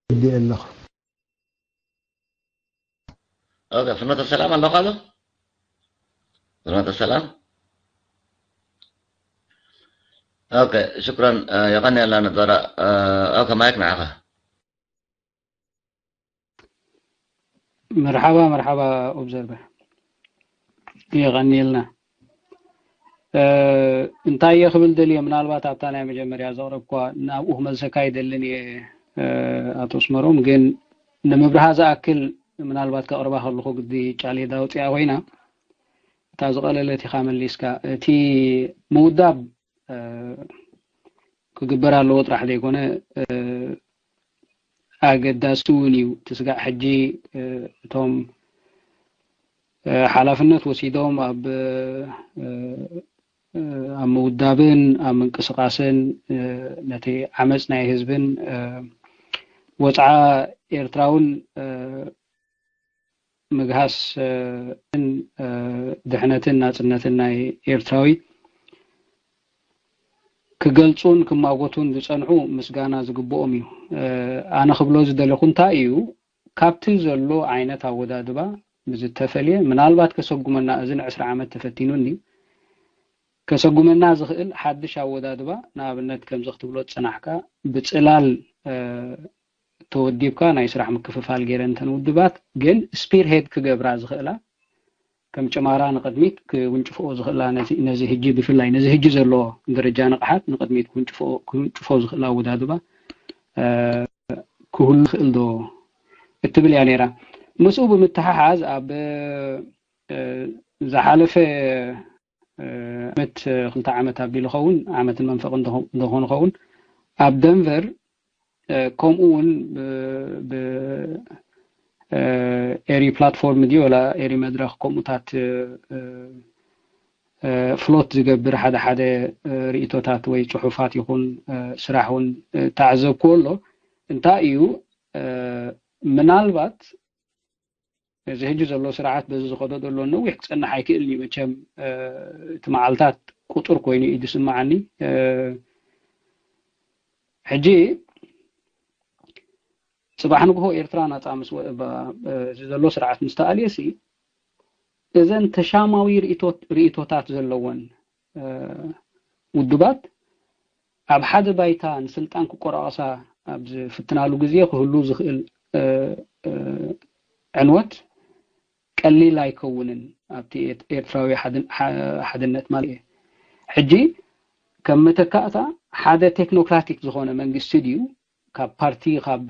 እየ ኣለኹ። ኦኬ፣ ፍኖተ ሰላም ኣለኻ ዶ? ፍኖተ ሰላም። ኦኬ፣ ሽክራን፣ እ፣ የቐንየልና ነበረ። እ፣ ኦኬ፣ ማይክ ንዓኻ። መርሓባ፣ መርሓባ ኦብዘርቨር። የቐንየልና። እ፣ እንታይ እየ ክብል ደልየ፣ ምናልባት ኣብታ ናይ መጀመርያ ዘቕረብኳ ናብኡ ክመልሰካ ይደልን እየ፣ እ፣ ኣቶ ኣስመሮም፣ ግን ንምብርሃ ዝኣክል ምናልባት ከቕርባ ከለኹ ግዲ ጫሌዳ ኣውፂኣ ኮይና፣ እታ ዝቐለለት ኢኻ መሊስካ። እቲ ምውዳብ፣ እ፣ ክግበር ኣለዎ ጥራሕ ዘይኮነ፣ እ፣ ኣገዳሲ እውን እዩ። እቲ ስጋዕ ሕጂ፣ እ፣ እቶም፣ እ፣ ሓላፍነት ወሲዶም ኣብ፣ እ፣ እ፣ ኣብ ምውዳብን ኣብ ምንቅስቓስን፣ እ፣ ነቲ ዓመፅ ናይ ህዝብን፣ እ፣ ወፅዓ ኤርትራውን፣ እ፣ ምግሃስ፣ እ፣ ን፣ እ፣ ድሕነትን ናፅነትን ናይ ኤርትራዊ ክገልጹን ክማጎቱን ዝጸንሑ ምስጋና ዝግብኦም እዩ። እ፣ ኣነ ክብሎ ዝደለኹ እንታይ እዩ፣ ካብቲ ዘሎ ዓይነት ኣወዳድባ ብዝተፈልየ፣ ምናልባት ከሰጉመና፣ እዚ ንዕስራ ዓመት ተፈቲኑ እንድዩ፣ ከሰጉመና ዝኽእል ሓድሽ ኣወዳድባ፣ ንኣብነት ከምዚ ክትብሎ ዝጸናሕካ፣ ብጽላል፣ እ፣ ተወዲብካ ናይ ስራሕ ምክፍፋል ገይረን እተን ውድባት፣ ግን ስፒር ሄድ ክገብራ ዝኽእላ፣ ከም ጭማራ ንቕድሚት ክውንጭፍኦ ዝኽእላ፣ ነዚ፣ ነዚ ህጂ ብፍላይ፣ ነዚ ህጂ ዘሎ ደረጃ ንቕሓት ንቕድሚት ክውንጭፍኦ፣ ክውንጭፎ ዝኽእላ ኣወዳድባ፣ እ፣ ክህሉ ይኽእል ዶ እትብል እያ ነይራ። ምስኡ ብምትሓሓዝ፣ ኣብ፣ እ፣ ዝሓለፈ፣ እ፣ ዓመት፣ እ፣ ክልተ ዓመት ኣቢሉ ኸውን፣ ዓመትን መንፈቕን እንተኾ-፣ እንተኾኑ ኸውን፣ ኣብ ደንቨር፣ እ፣ ከምኡ እውን ብ-፣ ብ-፣ እ፣ ኤሪ ፕላትፎርም ድዩ ወላ ኤሪ መድረኽ ከምኡታት፣ እ፣ እ፣ እ፣ ፍሎት ዝገብር ሓደ ሓደ፣ እ፣ ርእቶታት ወይ ጽሑፋት ይኹን፣ እ፣ ስራሕ እውን፣ እ፣ ተዓዘብክዎ ኣሎ። እንታይ እዩ፣ እ፣ ምናልባት እዚ ሕጂ ዘሎ ስርዓት በዚ ዝኸዶ ዘሎ ነዊሕ ክጸንሕ ኣይክእልን እዩ። መቸም፣ እ፣ እቲ መዓልታት ቁጽር ኮይኑ እዩ ዝስምዓኒ። እ፣ ሕጂ ጽባሕ ንግሆ ኤርትራ ናጻ ምስ ወ-፣ ባ-፣ እ፣ እዚ ዘሎ ስርዓት ምስ ተኣልየሲ፣ እዘን ተሻማዊ ርእይቶ-፣ ርእይቶታት ዘለወን፣ እ፣ ውድባት ኣብ ሓደ ባይታ ንስልጣን ክቆራቐሳ ኣብ ዝፍትናሉ ግዜ ክህሉ ዝኽእል፣ እ፣ እ፣ ዕንወት ቀሊል ኣይከውንን። ኣብቲ ኤት-፣ ኤርትራዊ ሓድን-፣ ሓ-፣ ሓድነት ማለት እየ። ሕጂ ከም መተካእታ ሓደ ቴክኖክራቲክ ዝኾነ መንግስቲ ድዩ፣ ካብ ፓርቲ፣ ካብ፣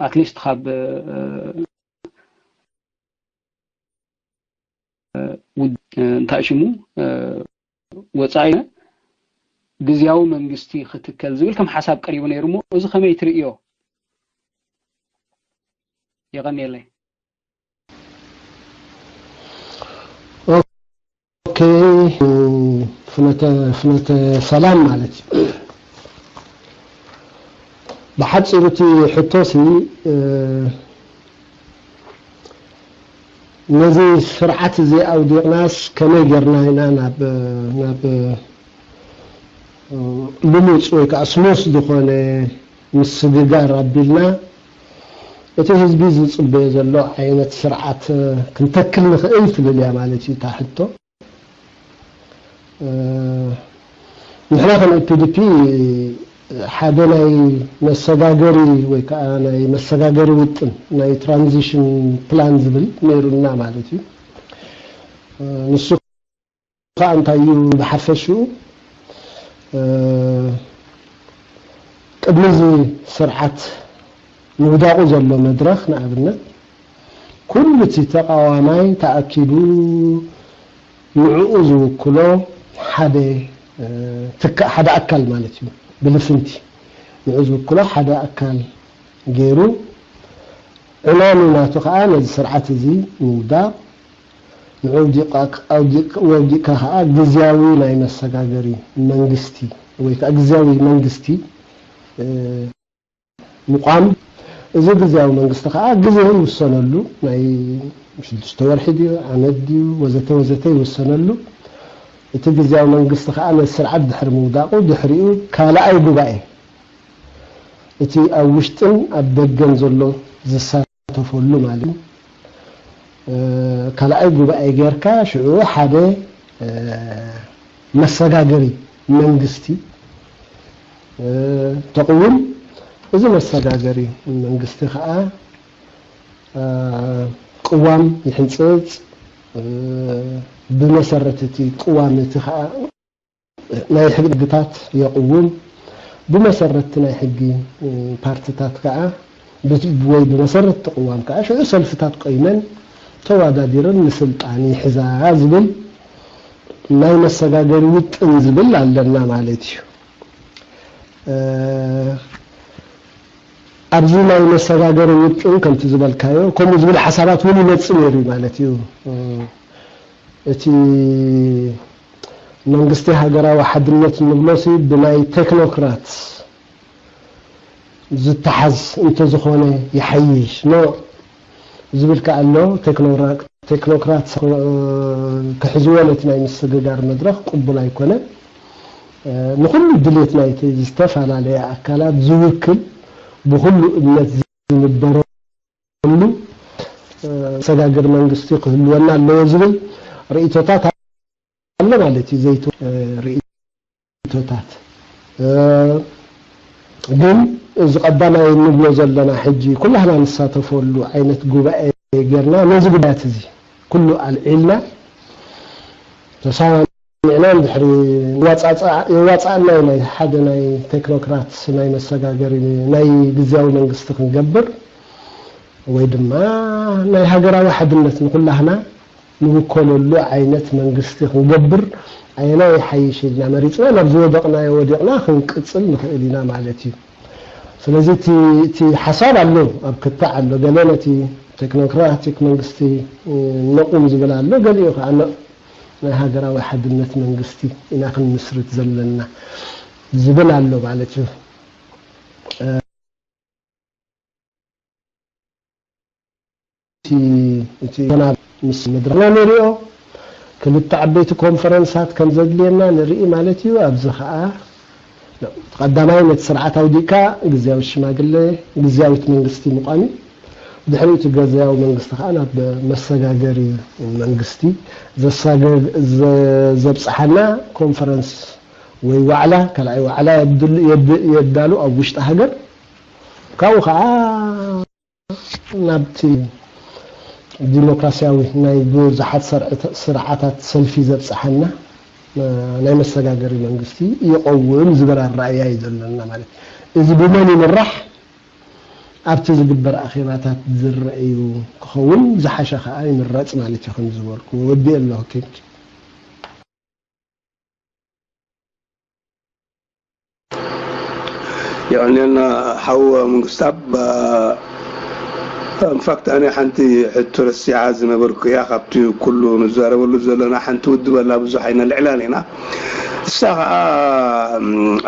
ኣትሊስት ካብ፣ እ፣ ውድ-፣ እ፣ እንታይ ሽሙ፣ እ፣ ወጻኢ ግዝያዊ መንግስቲ ክትከል ዝብል ከም ሓሳብ ቀሪቡ ነይሩ እሞ፣ እዚ ከመይ ትርእዮ? የቐንየለይ። ኦኬ፣ ፍኖተ፣ ፍኖተ ሰላም ማለት እዩ። ብሓፂሩ እቲ ሕቶሲ፣ እ፣ ነዚ ስርዓት እዚ ኣውዲቕናስ ከመይ ጌርና ኢና ናብ፣ ናብ፣ እ፣ ልሙፅ ወይ ከዓ ስሙስ ዝኾነ ምስግጋር ኣቢልና እቲ ህዝቢ ዝፅበዮ ዘሎ ዓይነት ስርዓት ክንተክል ንኽእል ትብል እያ ማለት እዩ እታ ሕቶ። እ፣ ንሕና ከም ኢ ፒ ዲ ፒ ሓደ ናይ መሰጋገሪ ወይ ከዓ ናይ መሰጋገሪ ውጥን፣ ናይ ትራንዚሽን ፕላን ዝብል ነይሩና ማለት እዩ። እ፣ ንሱ ከዓ እንታይ እዩ ብሓፈሽኡ፣ እ፣ ቅድሚ እዚ ስርዓት ምውዳቑ ዘሎ መድረኽ ንኣብነት፣ ኩሉ እቲ ተቓዋማይ ተኣኪቡ ንዕኡ ዝውክሎ ሓደ፣ እ፣ ትካእ፣ ሓደ ኣካል ማለት እዩ። ብልፍንቲ ንዕኡ ዝውክሎ ሓደ ኣካል ገይሩ፣ ዕማሙ ናቱ ከዓ ነዚ ስርዓት እዚ ምውዳቕ፣ ንዑ ኣውዲቕካ፣ ኣውዲቕ-፣ ወዲቕካ ከዓ ግዝያዊ ናይ መሰጋገሪ መንግስቲ ወይ ከዓ ግዝያዊ መንግስቲ፣ እ፣ ምቋም። እዚ ግዝያዊ መንግስቲ ከዓ ግዜ ይውሰነሉ፣ ናይ ሽዱሽተ ወርሒ ድዩ፣ ዓመት ድዩ፣ ወዘተ ወዘተ ይውሰነሉ። እቲ ግዝያዊ መንግስቲ ከዓ ነዚ ስርዓት ድሕሪ ምውዳቑ፣ ድሕሪኡ ካልኣይ ጉባኤ እቲ ኣብ ውሽጥን ኣብ ደገን ዘሎ ዝሳተፈሉ ማለት እዩ። ካልኣይ ጉባኤ ጌርካ ሽዑ ሓደ መሰጋገሪ መንግስቲ ተቕውም። እዚ መሰጋገሪ መንግስቲ ከዓ ቅዋም ይሕንፅፅ። ብመሰረት እቲ ቅዋም እቲ ከዓ ናይ ሕግታት የቕውም። ብመሰረት ናይ ሕጊ ፓርትታት ከዓ ወይ ብመሰረት ቅዋም ከዓ ሽዑ ሰልፍታት ቆይመን ተዋዳዲረን ንስልጣን ይሕዛ ዝብል ናይ መሰጋገሪ ውጥን ዝብል ኣለና ማለት እዩ። ኣብዚ ናይ መሰጋገሪ ውጥን ከምቲ ዝበልካዮ ከምኡ ዝብል ሓሳባት እውን ይመፅእ ነይሩ እዩ ማለት እዩ። እቲ መንግስቲ ሃገራዊ ሓድነት እንብሎ ሲ ብናይ ቴክኖክራት ዝተሓዝ እንተዝኾነ ይሓይሽ ኖ ዝብል ከኣ ኣሎ። ቴክኖክራት ክሕዝዎ ነቲ ናይ ምስግጋር መድረኽ ቅቡል ኣይኮነን። ንኹሉ ድሌት ናይቲ ዝተፈላለየ ኣካላት ዝውክል ብኹሉ እምነት ዝንበረሉ ሰጋግር መንግስቲ ክህልወና ኣለዎ ዝብል ርእቶታት ኣሎ ማለት እዩ። ዘይተ ርእቶታት ግን እዚ ቀዳማይ እንብሎ ዘለና ሕጂ ኩላህና ንሳተፈሉ ዓይነት ጉባኤ ጌርና ነዚ ጉዳያት እዚ ኩሉ ኣልዒልና ተሰማሚዕና እንድሕሪ የዋፃእና ናይ ሓደ ናይ ቴክኖክራት ናይ መሰጋገሪ ናይ ግዝያዊ መንግስቲ ክንገብር ወይ ድማ ናይ ሃገራዊ ሓድነት ንኩላህና ንውከለሉ ዓይነት መንግስቲ ክንገብር ኣየናይ ይሓይሽ ኢልና መሪፅና ናብ ዝወደቕናዮ ወዲቕና ክንቅፅል ንኽእል ኢና ማለት እዩ። ስለዚ እቲ ሓሳብ ኣሎ ኣብ ክትዕ ኣሎ። ገለ ነቲ ቴክኖክራቲክ መንግስቲ ነቑም ዝብል ኣሎ፣ ገሊኡ ከዓ ናይ ሃገራዊ ሓድነት መንግስቲ ኢና ክንምስርት ዘለና ዝብል ኣሎ ማለት እዩ። እቲ ምስ መድረና ንሪኦ ክልተ ዓበይቲ ኮንፈረንሳት ከም ዘድልየና ንርኢ ማለት እዩ። ኣብዚ ከዓ ቀዳማይ ነቲ ስርዓት ኣውዲእካ ግዝያዊ ሽማግለ ግዝያዊት መንግስቲ ምቋም እዩ። ድሕሪኡ እቲ ግዝያዊ መንግስቲ ከዓ ናብ መሰጋገሪ መንግስቲ ዘብፅሓና ኮንፈረንስ ወይ ዋዕላ ካልኣይ ዋዕላ የዳሉ ኣብ ውሽጢ ሃገር ካብኡ ከዓ ናብቲ ዲሞክራሲያዊ ናይ ብዙሓት ስርዓታት ሰልፊ ዘብፅሓና ናይ መሰጋገሪ መንግስቲ ይቐውም ዝበል ኣረኣእያ እዩ ዘለና ማለት እዩ። እዚ ብመን ይምራሕ ኣብቲ ዝግበር ኣኼባታት ዝረአዩ ክኸውን ዝሓሸ ከዓ ይምረፅ ማለት እዩ። ከም ዝበልኩ ወዲእ ኣለኹ። ቴንኪ የቐንየልና ሓው መንግስታብ። ኢንፋክት ኣነ ሓንቲ ሕቶ ረሲዓ ዝነበርኩ እያ። ካብቲ ኩሉ ንዛረበሉ ዘለና ሓንቲ ውድብ ኣላ ብዙሕ ኣይነልዕላን ኢና። እሳ ከዓ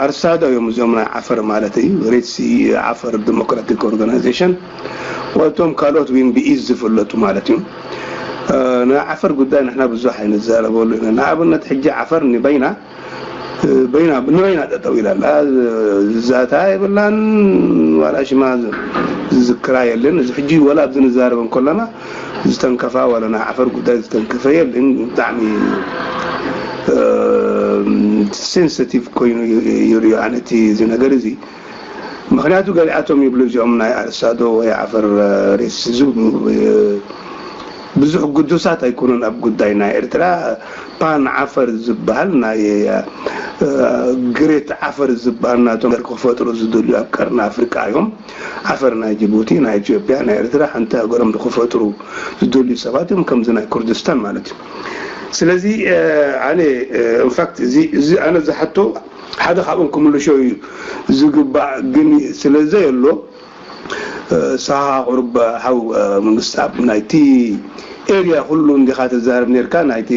ኣርሳዶ እዮም እዚኦም ናይ ዓፈር ማለት እዩ። ሬድሲ ዓፈር ዲሞክራቲክ ኦርጋናይዜሽን ወቶም ካልኦት ዊን ብኢዝ ዝፍለጡ ማለት እዩ። ናይ ዓፈር ጉዳይ ንሕና ብዙሕ ኣይንዛረበሉ ኢና። ንኣብነት ሕጂ ዓፈር ንበይና በይና ንበይና ጠጠው ኢላ ኣላ። ዝዛታ የብላን ዋላ ሽማ ዝዝክራ የለን። እዚ ሕጂ ወላ ኣብዚ ንዛረብ እንከለና ዝተንከፋ ዋላ ናይ ዓፈር ጉዳይ ዝተንከፈ የለን። ብጣዕሚ ሴንሲቲቭ ኮይኑ ይሪኦ ኣነ እቲ እዚ ነገር እዚ። ምክንያቱ ገሊኣቶም ይብሉ እዚኦም ናይ ኣርሳዶ ወይ ዓፈር ሬስ ዝብሉ ብዙሕ ግዱሳት ኣይኮኑን ኣብ ጉዳይ ናይ ኤርትራ። ፓን ዓፈር ዝበሃል ናይ ግሬት ዓፈር ዝበሃል ናቶም ክፈጥሩ ዝደልዩ ኣብ ቀርኒ ኣፍሪቃ እዮም። ዓፈር ናይ ጅቡቲ ናይ ኢትዮጵያ ናይ ኤርትራ ሓንቲ ሃገሮም ክፈጥሩ ዝደልዩ ሰባት እዮም ከምዚ ናይ ኩርድስታን ማለት እዩ። ስለዚ ኣነ ኢንፋክት እዚ ኣነ ዝሓቶ ሓደ ካብኦም ክምልሾ እዩ ዝግባእ ግን ስለዘየሎ ሳሃ ቁሩብ ሓው መንግስቲ ኣብ ናይቲ ኤርያ ኩሉ እንዲኻ ተዛረብ ነርካ ናይቲ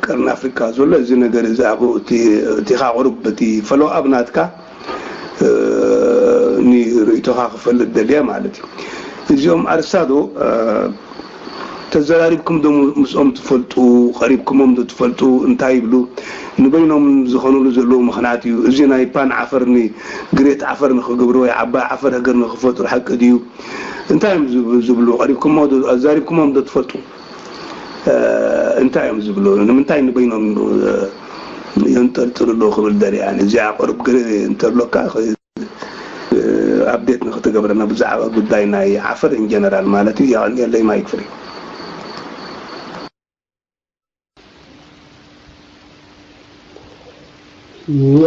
ቀርኒ ኣፍሪካ ዘሎ እዚ ነገር እዚ ኣብኡ እቲኻ ቁሩብ እቲ ፈሎኣብ ናትካ ንርእይቶኻ ክፈልጥ ደልየ ማለት እዩ። እዚኦም ኣርሳዶ ተዘራሪብኩም ዶ ምስኦም ትፈልጡ? ቀሪብኩሞም ዶ ትፈልጡ? እንታይ ይብሉ? ንበይኖም ዝኾኑሉ ዘለዉ ምኽንያት እዩ። እዚ ናይ ፓን ዓፈርኒ፣ ግሬት ዓፈርኒ ክገብሩ ወይ ዓባይ ዓፈር ሃገር ንክፈጥሩ ሓቂ ድዩ? እንታይ እዮም ዝብ-፣ ዝብሉ? ቀሪብኩሞ ዶ፣ ኣዛሪብኩሞም ዶ ትፈልጡ? እ፣ እንታይ እዮም ዝብሉ? ንምንታይ ንበይኖም፣ እ፣ የንጠልጥሉ ኣለዉ ክብል ደልየ ኣነ። እዚኣ ቁሩብ ግር እንተብለካ፣ እ፣ ኣፕዴት ንክትገብረና ብዛዕባ ጉዳይ ናይ ዓፈር ኢን ጀነራል ማለት እዩ። የቐንየለይ ማይክ ፍሪ።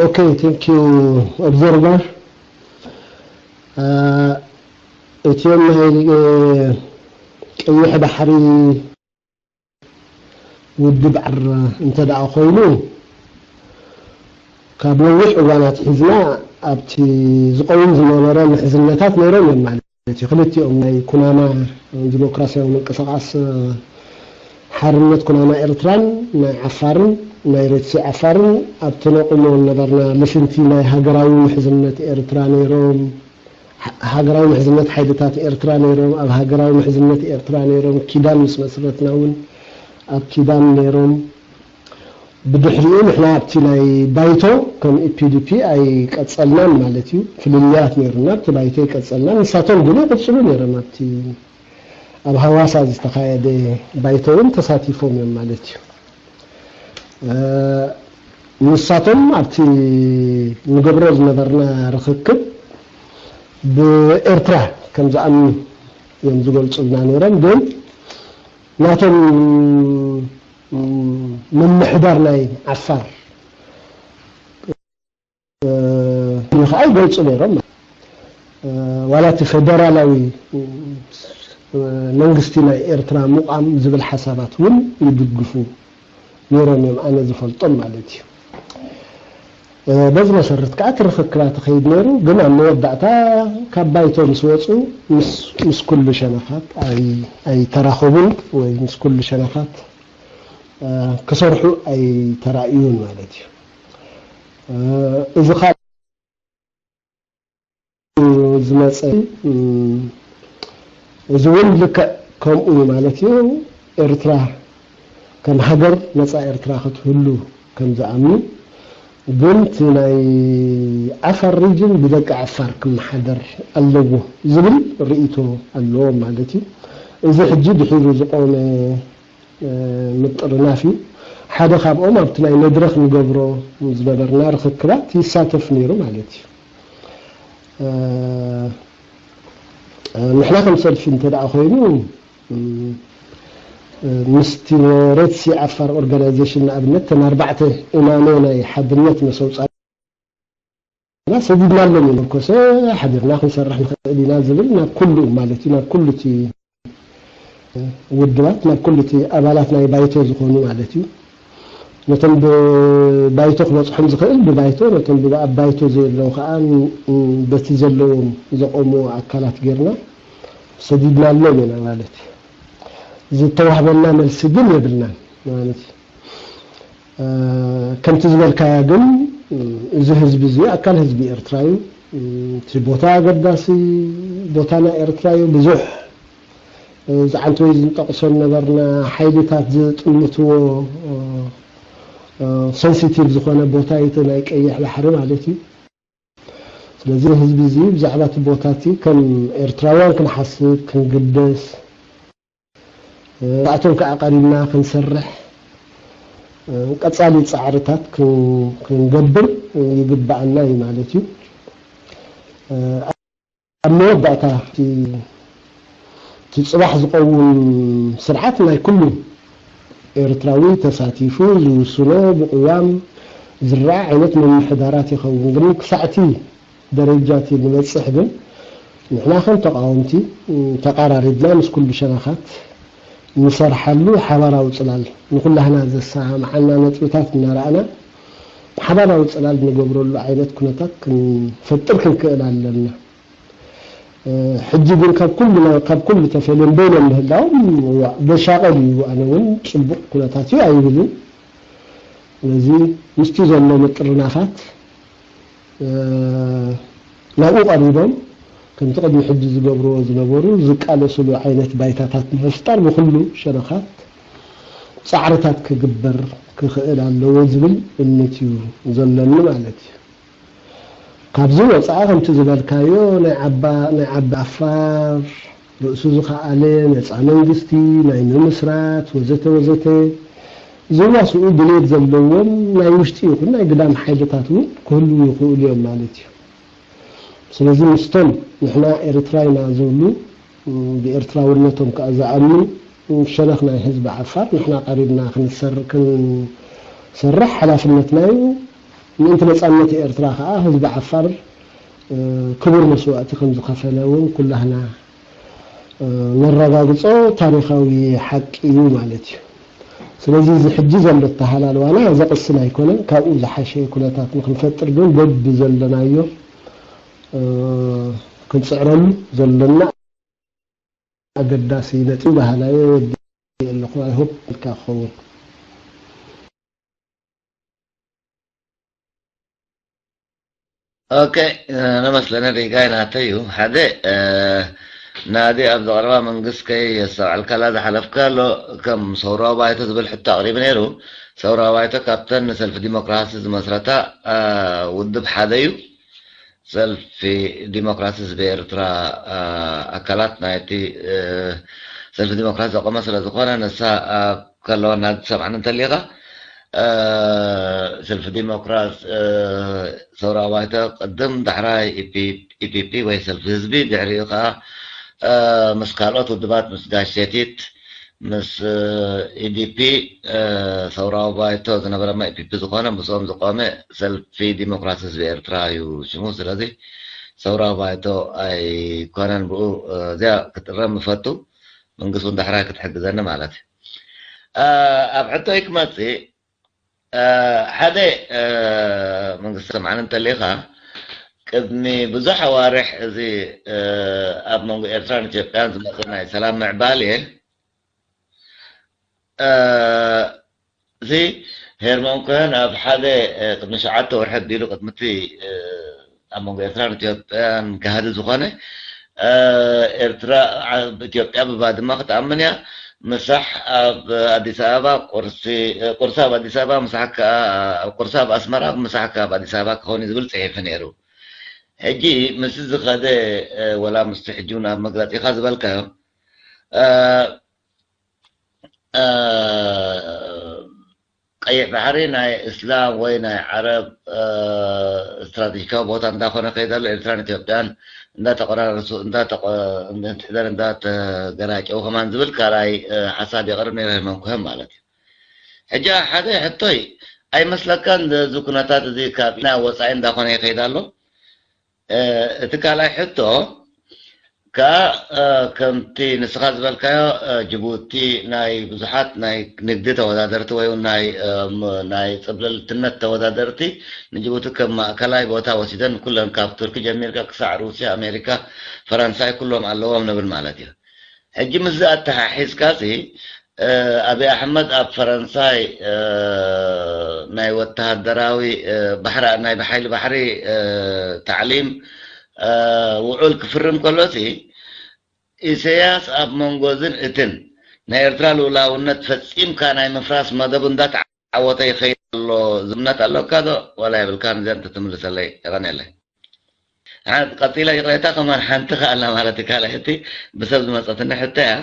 ኦኬ፣ ቴንክ ዩ ኦብዘርቨር። እ፣ እቲኦም ናይ፣ እ፣ ቀይሕ ባሕሪ ውድብ ዓር እንተ ደኣ ኮይኑ፣ ካብ ነዊሕ እዋን ኣትሒዝና ኣብቲ ዝቐውም ዝነበረ ምሕዝነታት ነይሮም እዮም ማለት እዩ። ክልቲኦም ናይ ኩናማ ዲሞክራሲያዊ ምንቅስቓስ ሓርነት ኩናማ ኤርትራን ናይ ዓፋርን ናይ ሬድሲ ዓፋርን ኣብቲ ነቑሞ ነበርና። ልፍንቲ ናይ ሃገራዊ ምሕዝነት ኤርትራ ነይሮም። ሃ-፣ ሃገራዊ ምሕዝነት ሓይልታት ኤርትራ ነይሮም፣ ኣብ ሃገራዊ ምሕዝነት ኤርትራ ነይሮም፣ ኪዳን ምስ መስረትና እውን ኣብ ኪዳን ነይሮም። ብድሕሪኡ ንሕና ኣብቲ ናይ ባይቶ ከም ኢ ፒ ዲ ፒ ኣይቀጸልናን ማለት እዩ። ፍልልያት ነይሩና፣ ኣብቲ ባይቶ ኣይቀጸልናን። ንሳቶም ግን ይቕጽሉ ነይሮም፣ ኣብቲ ኣብ ሃዋሳ ዝተኻየደ ባይቶ እውን ተሳቲፎም እዮም ማለት እዩ። እ፣ ንሳቶም ኣብቲ ንገብሮ ዝነበርና ርኽክብ ብኤርትራ ከም ዝኣምኑ እዮም ዝገልጹልና ነይሮም። ግን ናቶም፣ ም፣ ምምሕዳር ናይ ዓፋር፣ እ፣ ከዓ ይገልጹ ነይሮም። እ፣ ዋላ እቲ ፌደራላዊ፣ እ፣ መንግስቲ ናይ ኤርትራ ምቋም ዝብል ሓሳባት እውን ይድግፉ ነይሮም እዮም፣ ኣነ ዝፈልጦም ማለት እዩ። እ፣ በዚ መሰረት ከዓ እቲ ርኽክባት ይኸይድ ነይሩ። ግን ኣብ መወዳእታ ካብ ባይቶ ምስ ወፁ ምስ፣ ምስ ኩሉ ሸነኻት ኣይ-፣ ኣይተራኸቡን ወይ ምስ ኩሉ ሸነኻት፣ እ፣ ክሰርሑ ኣይተራእዩን ማለት እዩ። እ፣ እዚ ከዓ ዝመጸ፣ እም፣ እዚ እውን ልክዕ ከምኡ እዩ ማለት እዩ። ኤርትራ ከም ሃገር ነጻ ኤርትራ ክትህሉ ከም ዝኣምኑ፣ ግን እቲ ናይ ዓፋር ሪጅን ብደቂ ዓፋር ክመሓደር ኣለዎ ዝብል ርእይቶ ኣለዎም ማለት እዩ። እዚ ሕጂ ድሒሩ ዝቆመ እ፣ ምጥርናፍ እዩ። ሓደ ካብኦም ኣብቲ ናይ መድረኽ ንገብሮ ዝነበርና ርኽክባት ይሳተፍ ነይሩ ማለት እዩ። እ፣ እ፣ ንሕና ከም ሰልፊ እንተ ደኣ ኮይኑ፣ እ፣ እ፣ ምስቲ ሬድሲ ዓፋር ኦርጋናይዜሽን ንኣብነት እተን ኣርባዕተ እማመ ናይ ሓድነት መሰውጻ ሰዲድናሎም እዩ። መርኮሰ ሓቢርና ክንሰርሕ ንኽእል ኢና ዝብል ናብ ኩሉ ማለት እዩ፣ ናብ ኩሉ እቲ ውድባት፣ ናብ ኩሉ እቲ ኣባላት ናይ ባይቶ ዝኾኑ ማለት እዩ። ነቶም ብባይቶ ክበጽሖም ዝኽእል ብባይቶ፣ ነቶም ብ-፣ ኣብ ባይቶ ዘየለዉ ከዓ ን-፣ በቲ ዘለዎም ዘቆምዎ ኣካላት ጌርና ሰዲድናሎም ኢና ማለት እዩ። ዝተዋህበና መልሲ ግን የብልናን ማለት እዩ። እ፣ ከምቲ ዝበልካያ ግን፣ እ፣ እዚ ህዝቢ እዚ ኣካል ህዝቢ ኤርትራ እዩ። እ፣ እቲ ቦታ ኣገዳሲ ቦታ ናይ ኤርትራ እዩ። ብዙሕ፣ እ፣ ዝዓንተወይ ዝንጠቕሶ ነበርና ሓይልታት ዝጥምትዎ፣ እ፣ እ፣ ሰንሲቲቭ ዝኾነ ቦታ እዩ፣ እቲ ናይ ቀይሕ ባሕሪ ማለት እዩ። ስለዚ ህዝቢ እዚ ብዛዕባ እቲ ቦታ እቲ ከም ኤርትራውያን ክንሓስብ፣ ክንግደስ፣ እ፣ ኣቶም ከኣ ቀሪብና ክንሰርሕ፣ እ፣ ቀጻሊ ጻዕርታት ክን-፣ ክንገብር ይግብኣና እዩ ማለት እዩ። እ፣ ኣብ መወዳእታ እቲ፣ እቲ ጽባሕ ዝቐውም ስርዓት ናይ ኩሉ ኤርትራዊ ተሳቲፉ ዝውስኖ ብቅዋም ዝረኣ ዓይነት ምምሕዳራት ይኸውን። ግን ክሳዕ እቲ ደረጃ እቲ ንበጽሕ ግን ንሕና ከም ተቃወምቲ ተቃራሪብና ምስ ኩሉ ሸነኻት ንሰርሓሉ ሓባራዊ ጽላል ንኩላህና ዘሰማምዓና ነጥብታት እናረኣና ሓባራዊ ጽላል ንገብረሉ ዓይነት ኩነታት ክንፈጥር ክንክእል ኣለና። እ፣ ሕጂ ግን ካብ ኩሉ፣ ካብ ኩሉ ተፈልዮም በይኖም ምህላዎም፣ እዋእ፣ በሻቐል እዩ። ኣነ እውን ጽቡቕ ኩነታት እዩ ኣይብልን። ስለዚ ምስቲ ዘሎ ምጥርናፋት፣ እ፣ ናብኡ ቀሪቦም ከምቲ ቅድሚ ሕጂ ዝገብርዎ ዝነበሩ ዝቃለስሉ ዓይነት ባይታታት ንምፍጣር ብኹሉ ሸነኻት ጻዕርታት ክግበር ክኽእል ኣለዎ ዝብል እምነት እዩ ዘለኒ ማለት እዩ። ካብዚ ወፃኢ ከምቲ ዝበልካዮ ናይ ዓባ ናይ ዓቢ ዓፋር ርእሱ ዝኸኣለ ነፃ መንግስቲ ናይ ምምስራት ወዘተ ወዘተ ዝዋስኡ ድሌት ዘለዎም ናይ ውሽጢ ይኹን ናይ ግዳም ሓይልታት እውን ክህልዉ ይኽእሉ እዮም ማለት እዩ። ስለዚ ምስቶም ንሕና ኤርትራ ኢና ዝብሉ ብኤርትራውነቶም ከኣ ዝኣምኑ ሸነኽ ናይ ህዝቢ ዓፋር ንሕና ቀሪብና ክንሰርሕ ሓላፍነትና እዩ። ምእንቲ ነጻነት ኤርትራ ከኣ ህዝቢ ዓፋር ክቡር መስዋእቲ ከም ዝኸፈለ እውን ኩላህና ነረጋግጾ ታሪኻዊ ሓቂ እዩ ማለት እዩ። ስለዚ እዚ ሕጂ ዘሎ ኣተሃላልዋና ዘቕስን ኣይኮነን። ካብኡ ዝሓሸ ኩነታት ንክንፈጥር ግን በብዘለናዮ ክንጽዕረሉ ዘለና ኣገዳሲ ነጥቢ በሃላይ ወዲ ኣለኹ። I hope ኢልካ ክኸውን። ኦኬ፣ ነመስለነ ሪጋይ ናተዩ ሓደ ናዲ ኣብ ዘቕረባ መንግስት ከይ የስተውዓልካላ ዝሓለፍካ ኣሎ። ከም ሰውራዊ ባይቶ ዝብል ሕቶ ኣቕሪቡ ነይሩ። ሰውራዊ ባይቶ ካብተን ንሰልፊ ዲሞክራሲ ዝመስረታ ውድብ ሓደ እዩ። ሰልፊ ዲሞክራሲ ህዝቢ ኤርትራ ኣካላት ናይቲ ሰልፊ ዲሞክራሲ ዘቆመ ስለ ዝኾነ ንሳ ከለወና ዝሰምዓኒ እንተሊኻ ሰልፊ ዲሞክራሲ ሰውራዊ ባይቶ ቅድም ዳሕራይ ኢፒፒ ወይ ሰልፊ ህዝቢ ድሕሪኡ ከዓ ምስ ካልኦት ውድባት ምስ ጋሽ ሴቲት ምስ ኢዲፒ ሰውራዊ ባይቶ ዝነበረ ማ ኢፒፒ ዝኾነ ምስኦም ዝቆመ ሰልፊ ዲሞክራሲ ህዝቢ ኤርትራ እዩ ሽሙ። ስለዚ ሰውራዊ ባይቶ ኣይኮነን ብኡ እዚያ ክትእረም ምፈቱ መንግስቲ እውን ዳሕራይ ክትሕግዘኒ ማለት እዩ። ኣብ ሕቶይ ክመፅእ ሓደ መንግስቲ ሰምዓን እንተሊኻ ቅድሚ ብዙሕ ኣዋርሕ እዚ ኣብ መንጎ ኤርትራን ኢትዮጵያን ዝመፅእ ናይ ሰላም ምዕባል እየ እዚ ሄርሞን ኮሄን ኣብ ሓደ ቅድሚ ሸዓተ ወርሒ ኣቢሉ ቅድሚ እቲ ኣብ መንጎ ኤርትራን ኢትዮጵያን ጋህዲ ዝኾነ ኤርትራ ኢትዮጵያ ብባድማ ክትኣምን እያ ምሳሕ ኣብ ኣዲስ ኣበባ ቁርሲ ቁርሲ ኣብ ኣዲስ ኣበባ ምሳሕ ከዓ ቁርሲ ኣብ ኣስመራ ምሳሕ ከዓ ኣብ ኣዲስ ኣበባ ክኸውን እዩ ዝብል ፅሒፉ ነይሩ። ሕጂ ምስ ዝኸደ ወላ ምስቲ ሕጂ እውን ኣብ መግለፂኻ ዝበልካዮ ቀይሕ ባሕሪ ናይ እስላም ወይ ናይ ዓረብ ስትራቴጂካዊ ቦታ እንዳኾነ ከይዳሎ ኤርትራን ኢትዮጵያን እንዳተቆራረሱ እንዳተቆ- እንዳተገራጨው ከማን ዝብል ካልኣይ ሓሳብ የቕርብ ነይረ መንኩሀም ማለት እዩ። ሕጂ ሓደ ሕቶይ ኣይመስለካን እዚ ኩነታት እዚ ካብ ኢና ወፃኢ እንዳኾነ ይኸይድ ኣሎ። እቲ ካልኣይ ሕቶ ከኣ ከምቲ ንስኻ ዝበልካዮ ጅቡቲ ናይ ብዙሓት ናይ ንግዲ ተወዳደርቲ ወይ እውን ናይ ናይ ጽብልልትነት ተወዳደርቲ ንጅቡቲ ከም ማእከላይ ቦታ ወሲደን ኩለን ካብ ቱርኪ ጀሚርካ ክሳዕ ሩስያ፣ ኣሜሪካ፣ ፈረንሳይ ኩሎም ኣለዎም ንብል ማለት እዩ። ሕጂ ምስዚ ኣተሓሒዝካ ሲ ኣብይ ኣሕመድ ኣብ ፈረንሳይ ናይ ወተሃደራዊ ባሕሪ ናይ ብሓይሊ ባሕሪ ታዕሊም ውዑል ክፍርም ከሎ ሲ ኢሰያስ ኣብ መንጎ ዝን እትን ናይ ኤርትራ ልኡላውነት ፈጺምካ ናይ ምፍራስ መደቡ እንዳተዓወተ ይኸይድ ኣሎ ዝምነት ኣለካ ዶ ዋላ የብልካን? እዚኣ እንተትምልሰለይ የቐንየለይ። ቀፂላ ይቕሬታ ከማን ሓንቲ ከኣላ ማለት እዩ ካልኣይቲ ብሰብ ዝመፀትኒ ሕቶ እያ።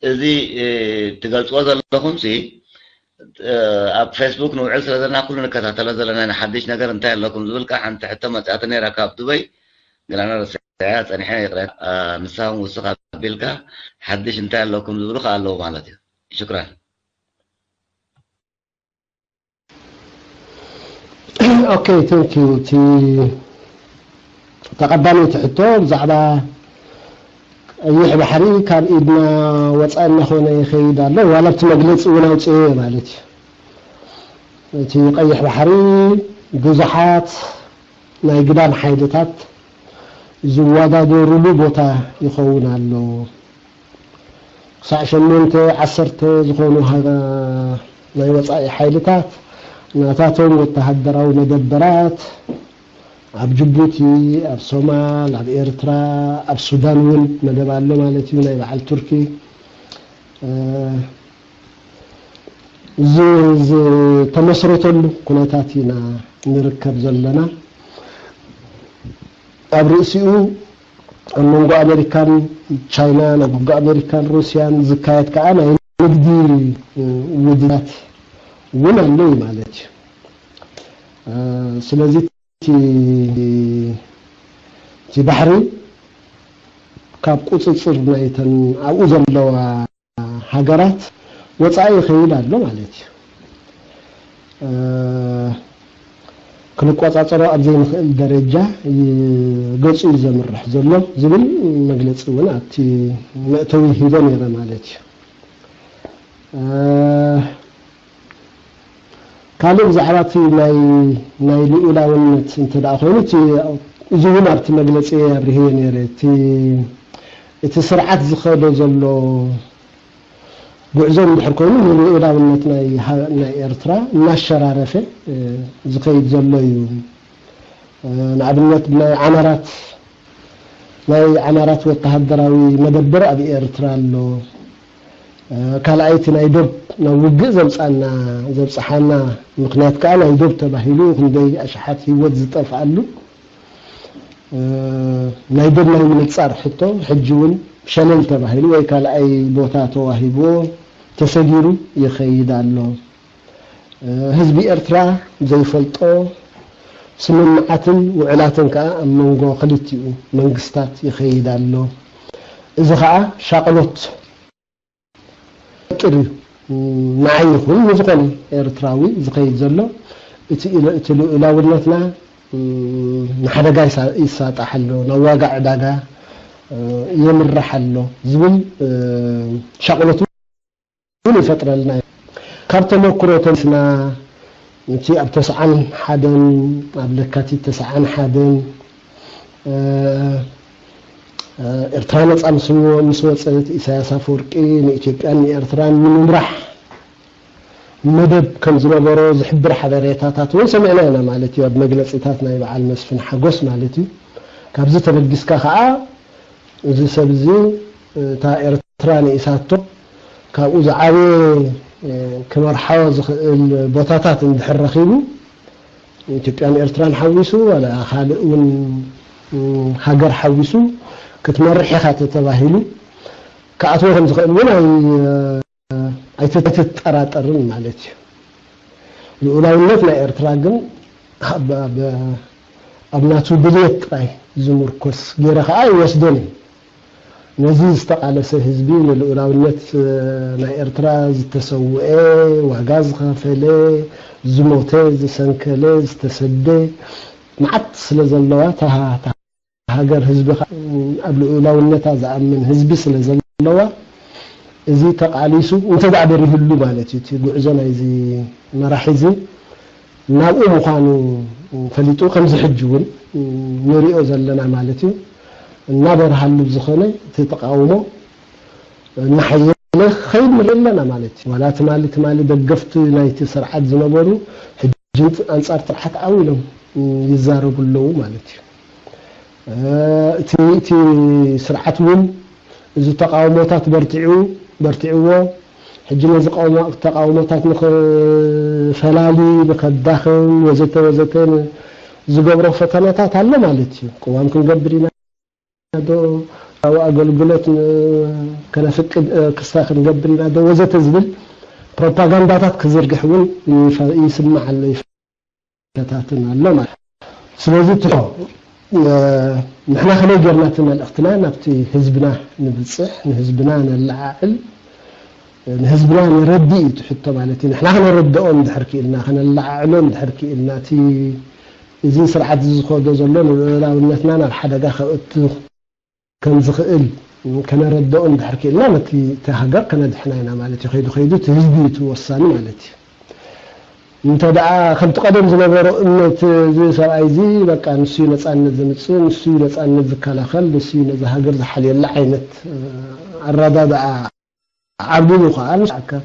እዚ ትገልፅዎ ዘለኹም ሲ ኣብ ፌስቡክ ንውዕል ስለ ዘለና ኩሉ ንከታተሎ ዘለና ኢና ሓድሽ ነገር እንታይ ኣለኩም ዝብል ከዓ ሓንቲ ሕቶ መፅኣት ነይራ ካብ ዱበይ ግን ኣነ ረስዐያ ፀኒሐ ይቕሬታ። ንሳ እውን ውስኽ ኣቢልካ ሓድሽ እንታይ ኣለኩም ዝብሉ ከዓ ኣለዉ ማለት እዩ። ሽክራን። Okay, thank you. እቲ ተቐዳመይቲ ሕቶ ብዛዕባ ቀይሕ ባሕሪ ካብ ኢድና ወፃኢ እናኾነ ይኸይድ ኣሎ። ዋላ ኣብቲ መግለፂ እውን ኣውፅኤ ማለት እዩ። እቲ ቀይሕ ባሕሪ ብዙሓት ናይ ግዳም ሓይልታት ዝወዳደሩሉ ቦታ ይኸውን ኣሎ። ክሳዕ ሸሞንተ ዓሰርተ ዝኾኑ ናይ ወፃኢ ሓይልታት ናታቶም ወተሃደራዊ መደበራት ኣብ ጅቡቲ፣ ኣብ ሶማል፣ ኣብ ኤርትራ፣ ኣብ ሱዳን እውን መደብ ኣሎ ማለት እዩ፣ ናይ በዓል ቱርኪ። እ፣ ዝ-፣ ዝተመስረተሉ ኩነታት ኢና ንርከብ ዘለና። ኣብ ርእሲኡ ኣብ መንጎ ኣሜሪካን ቻይናን፣ ኣብ መንጎ ኣሜሪካን ሩስያን ዝካየድ ከኣ ናይ ንግዲ፣ እ፣ ውድድራት እውን ኣሎ እዩ ማለት እዩ። እ፣ ስለዚ እቲ፣ እቲ ባሕሪ ካብ ቁጽጽር ናይተን ኣብኡ ዘለዋ ሃገራት ወጻኢ ይኸይድ ኣሎ ማለት እዩ። እ፣ ክንቆጻጸሮ ኣብ ዘይንኽእል ደረጃ ይ-፣ ገጹ እዩ ዘምርሕ ዘሎ ዝብል መግለጺ እውን ኣብቲ መእተዊ ሂበ ነይረ ማለት እዩ። እ፣ ካልእ ብዛዕባ እቲ ናይ፣ ናይ ልኡላውነት እንተ ደኣ ኮይኑ፣ እቲ፣ እዚ እውን ኣብቲ መግለጺ ኣብርህዮ ነይረ። እቲ፣ እቲ ስርዓት ዝኸዶ ዘሎ ጉዕዞ እንድሕር ኮይኑ፣ ንልኡላውነት ናይ ሃ-፣ ናይ ኤርትራ እናሸራረፈ፣ እ፣ ዝኸይድ ዘሎ እዩ። እ፣ ንኣብነት፣ ናይ ዓማራት፣ ናይ ዓማራት ወተሃደራዊ መደበር ኣብ ኤርትራ ኣሎ። እ፣ ካልኣይቲ ናይ ዶብ ናብ ውግእ ዘምጻና፣ ዘብጽሓና ምኽንያት ከኣ ናይ ዶብ ተባሂሉ ክንደይ ኣሽሓት ህይወት ዝጠፍኣሉ፣ እ፣ ናይ ዶብ ናይ ምንጻር ሕቶ ሕጂ እውን ሸለል ተባሂሉ ወይ ካልኣይ ቦታ ተዋሂብዎ ተሰጊሩ ይኸይድ ኣሎ። እ፣ ህዝቢ ኤርትራ ዘይፈልጦ ስምምዓትን ውዕላትን ከኣ ኣብ መንጎ ክልቲኡ መንግስታት ይኸይድ ኣሎ። እዚ ከኣ ሻቕሎት ጥር እዩ። ንዓይ ይኹን ንዝኾነ ኤርትራዊ ዝኸይድ ዘሎ እቲ ኢለ-፣ እቲ ልኡላውነትና፣ እ፣ ንሓደጋ ይሳ-፣ ይሳጣሕ ኣሎ፣ ናብ ዋጋ ዕዳጋ፣ እ፣ የምርሕ ኣሎ ዝብል፣ እ፣ ሻቕሎት እውን ይፈጥረልና እዩ። ካብ ተመክሮ ተምስና፣ እቲ ኣብ ተስዓን ሓደን፣ ኣብ ለካቲት ተስዓን ሓደን፣ እ፣ እ፣ ኤርትራ ነጻ ምስ ወ-፣ ምስ ወጸት፣ ኢሳያስ ኣፈወርቂ ንኢትዮጵያን ንኤርትራን ንምምራሕ መደብ ከም ዝነበሮ ዝሕብር ሓበሬታታት እውን ሰሚዕና ኢና ማለት እዩ፣ ኣብ መግለጺታት ናይ በዓል መስፍን ሓጎስ ማለት እዩ። ካብዚ ተበጊስካ ከኣ፣ እዚ ሰብ እዚ፣ እታ ኤርትራ ንኢሳቶ፣ ካብኡ ዝዓበየ፣ እ፣ ክመርሖ ዝኽእል ቦታታት እንድሕር ረኺቡ፣ ኢትዮጵያን ኤርትራን ሓዊሱ፣ ዋላ ካልእ እውን፣ እ፣ ሃገር ሓዊሱ ክትመርሕ ኢኻ ተተባሂሉ፣ ክኣትዎ ከም ዝኽእል እውን ኣይ-፣ ኣይትጠራጠርን ማለት እዩ። ልኡላውነት ናይ ኤርትራ ግን ኣብ፣ ኣብ፣ ኣብ ናቱ ድልየት ጥራይ ዝምርኮስ ገይረ ከኣ ይወስደን እዩ። ነዚ ዝተቓለሰ ህዝቢ፣ ንልኡላውነት ናይ ኤርትራ ዝተሰውኤ፣ ዋጋ ዝኸፈለ፣ ዝሞተ፣ ዝሰንከለ፣ ዝተሰደ መዓት ስለ ዘለዋ፣ እታ፣ እታ ሃገር ህዝቢ ከኣ ኣብ ልኡላውነታ ዝኣምን ህዝቢ ስለ ዘለዋ፣ እዚ ተቓሊሱ እንተ ደኣ በሪህሉ ማለት እዩ፣ እቲ ጉዕዞ ናይዚ መራሒ እዚ ናብኡ ምዃኑ ፈሊጡ፣ ከምዚ ሕጂ እውን ንሪኦ ዘለና ማለት እዩ፣ እናበርሃሉ ዝኾነ እቲ ተቓውሞ እናሓየለ ክኸይድ ንርኢ ኣለና ማለት እዩ። ዋላ ትማሊ፣ ትማሊ ደገፍቲ ናይቲ ስርዓት ዝነበሩ ሕጂ ኣንጻር ስርዓት ዓው ኢሎም ይዛረቡ ኣለዉ ማለት እዩ። እ፣ እቲ፣ እቲ ስርዓት እውን እዚ ተቃውሞታት በርቲዑ፣ በርቲዕዎ፣ ሕጂ ነዚ ቀውሞ-፣ ተቃውሞታት ንኽፈላሊ፣ ንኸዳኽም፣ ወዘተ ወዘተ ን-፣ ዝገብሮ ፈተነታት ኣሎ ማለት እዩ። ቅዋም ክንገብር ኢና ዶ፣ ኣብ ኣገልግሎት ን-፣ ከነፍቅድ፣ እ፣ ክስታ ክንገብር ኢና ዶ፣ ወዘተ ዝብል ፕሮፓጋንዳታት ክዝርግሕ እውን ይፈ-፣ ይስማዕ ኣሎ፣ ይፈ-፣ ተታትን ኣሎ ማለት። ስለዚ ትሖ፣ እ፣ ንሕና ከመይ ጌርና እቲ መልእኽትና ናብቲ ህዝብና ንብጽሕ፣ ንህዝብና ነለዓዕል፣ ንህዝብና ነረድእ እዩ እቲ ሕቶ ማለት እዩ። ንሕና ከነረድኦ እንድሕር ክኢልና፣ ከነለዓዕሎ እንድሕር ክኢልና፣ እቲ እዚ ስርዓት እዚ ዝኸዶ ዘሎ ንልኡላውነትና ናብ ሓደጋ ከእቱ ከም ዝኽእል ከነረድኦ እንድሕር ክኢልና፣ ነቲ፣ እቲ ሃገር ከነድሕና ኢና ማለት እዩ። ከይዱ ከይዱ እቲ ህዝቢ እዩ እቲ ወሳኒ ማለት እዩ። እንተ ደኣ ከምቲ ቀደም ዝነበሮ እምነት፣ እዚ ሰብኣይ እዚ በቃ ንሱ እዩ ነጻነት ዘምጽእ፣ ንሱ እዩ ነጻነት ዝከላኸል፣ ንሱ እዩ ነዛ ሃገር ዝሓልየላ ዓይነት፣ እ፣ ኣረዳድኣ ዓብሊሉ ከኣ፣ ንሱ ኣካ-፣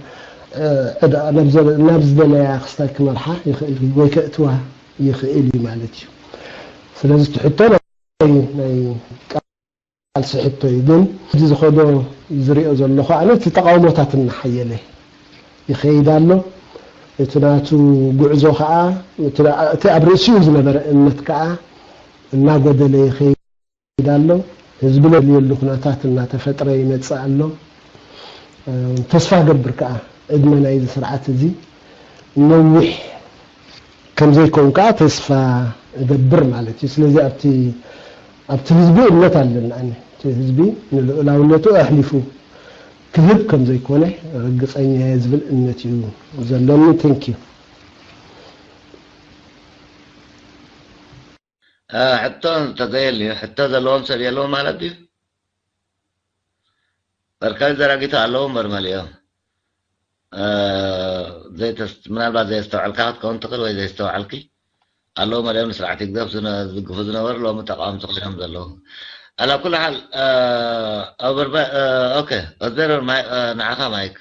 እ፣ ዕዳ-፣ ናብ ዘ-፣ ናብ ዝደለያ ክስታይ ክመርሓ ይኽእል ወይ ከእትዋ ይኽእል እዩ ማለት እዩ። ስለዚ እቲ ሕቶ ናይ ናይ ቃልሲ ሕቶ እዩ። ግን እዚ ዝኸዶ ዝሪኦ ዘለኹ ኣነ እቲ ተቓውሞታት እናሓየለ ይኸይድ ኣሎ። እቲ ናቱ ጉዕዞ ከዓ እቲ እቲ ኣብ ርእሲኡ ዝነበረ እምነት ከዓ እናጎደለ ይኸይድ ኣሎ። ህዝቢ ዘድልየሉ ኩነታት እናተፈጥረ ይመጽእ ኣሎ። ተስፋ ገብር ከዓ ዕድመ ናይዚ ስርዓት እዚ ነዊሕ ከም ዘይከውን ከዓ ተስፋ እገብር ማለት እዩ። ስለዚ ኣብቲ ኣብቲ ህዝቢ እምነት ኣለኒ ኣነ። እቲ ህዝቢ ንልኡላውነቱ ኣሕሊፉ ክህብ ከም ዘይኮነ ርግጸኛ እየ ዝብል እምነት እዩ ዘለኒ። Thank you። ሕቶ እንተዘየልዩ ሕቶ ዘለዎም ሰብ የለዎም ማለት ድዩ? በርካሊ ዘራጊቶ ኣለዉ እምበር መሊኦም ዘይተስ ምናልባት ዘየስተውዐልካ ክትከውን ትኽእል ወይ ዘየስተውዐልኪ ኣለዉ መሊኦም ንስርዓት ህግደፍ ዝነ- ዝድግፉ ዝነበሩ ሎሚ ተቃወምቲ ኮይኖም ዘለዉ። ኣላ ኩሉ ሓል ኣበርባ ኦኬ ኦዝቤረር ንዓኻ ማይክ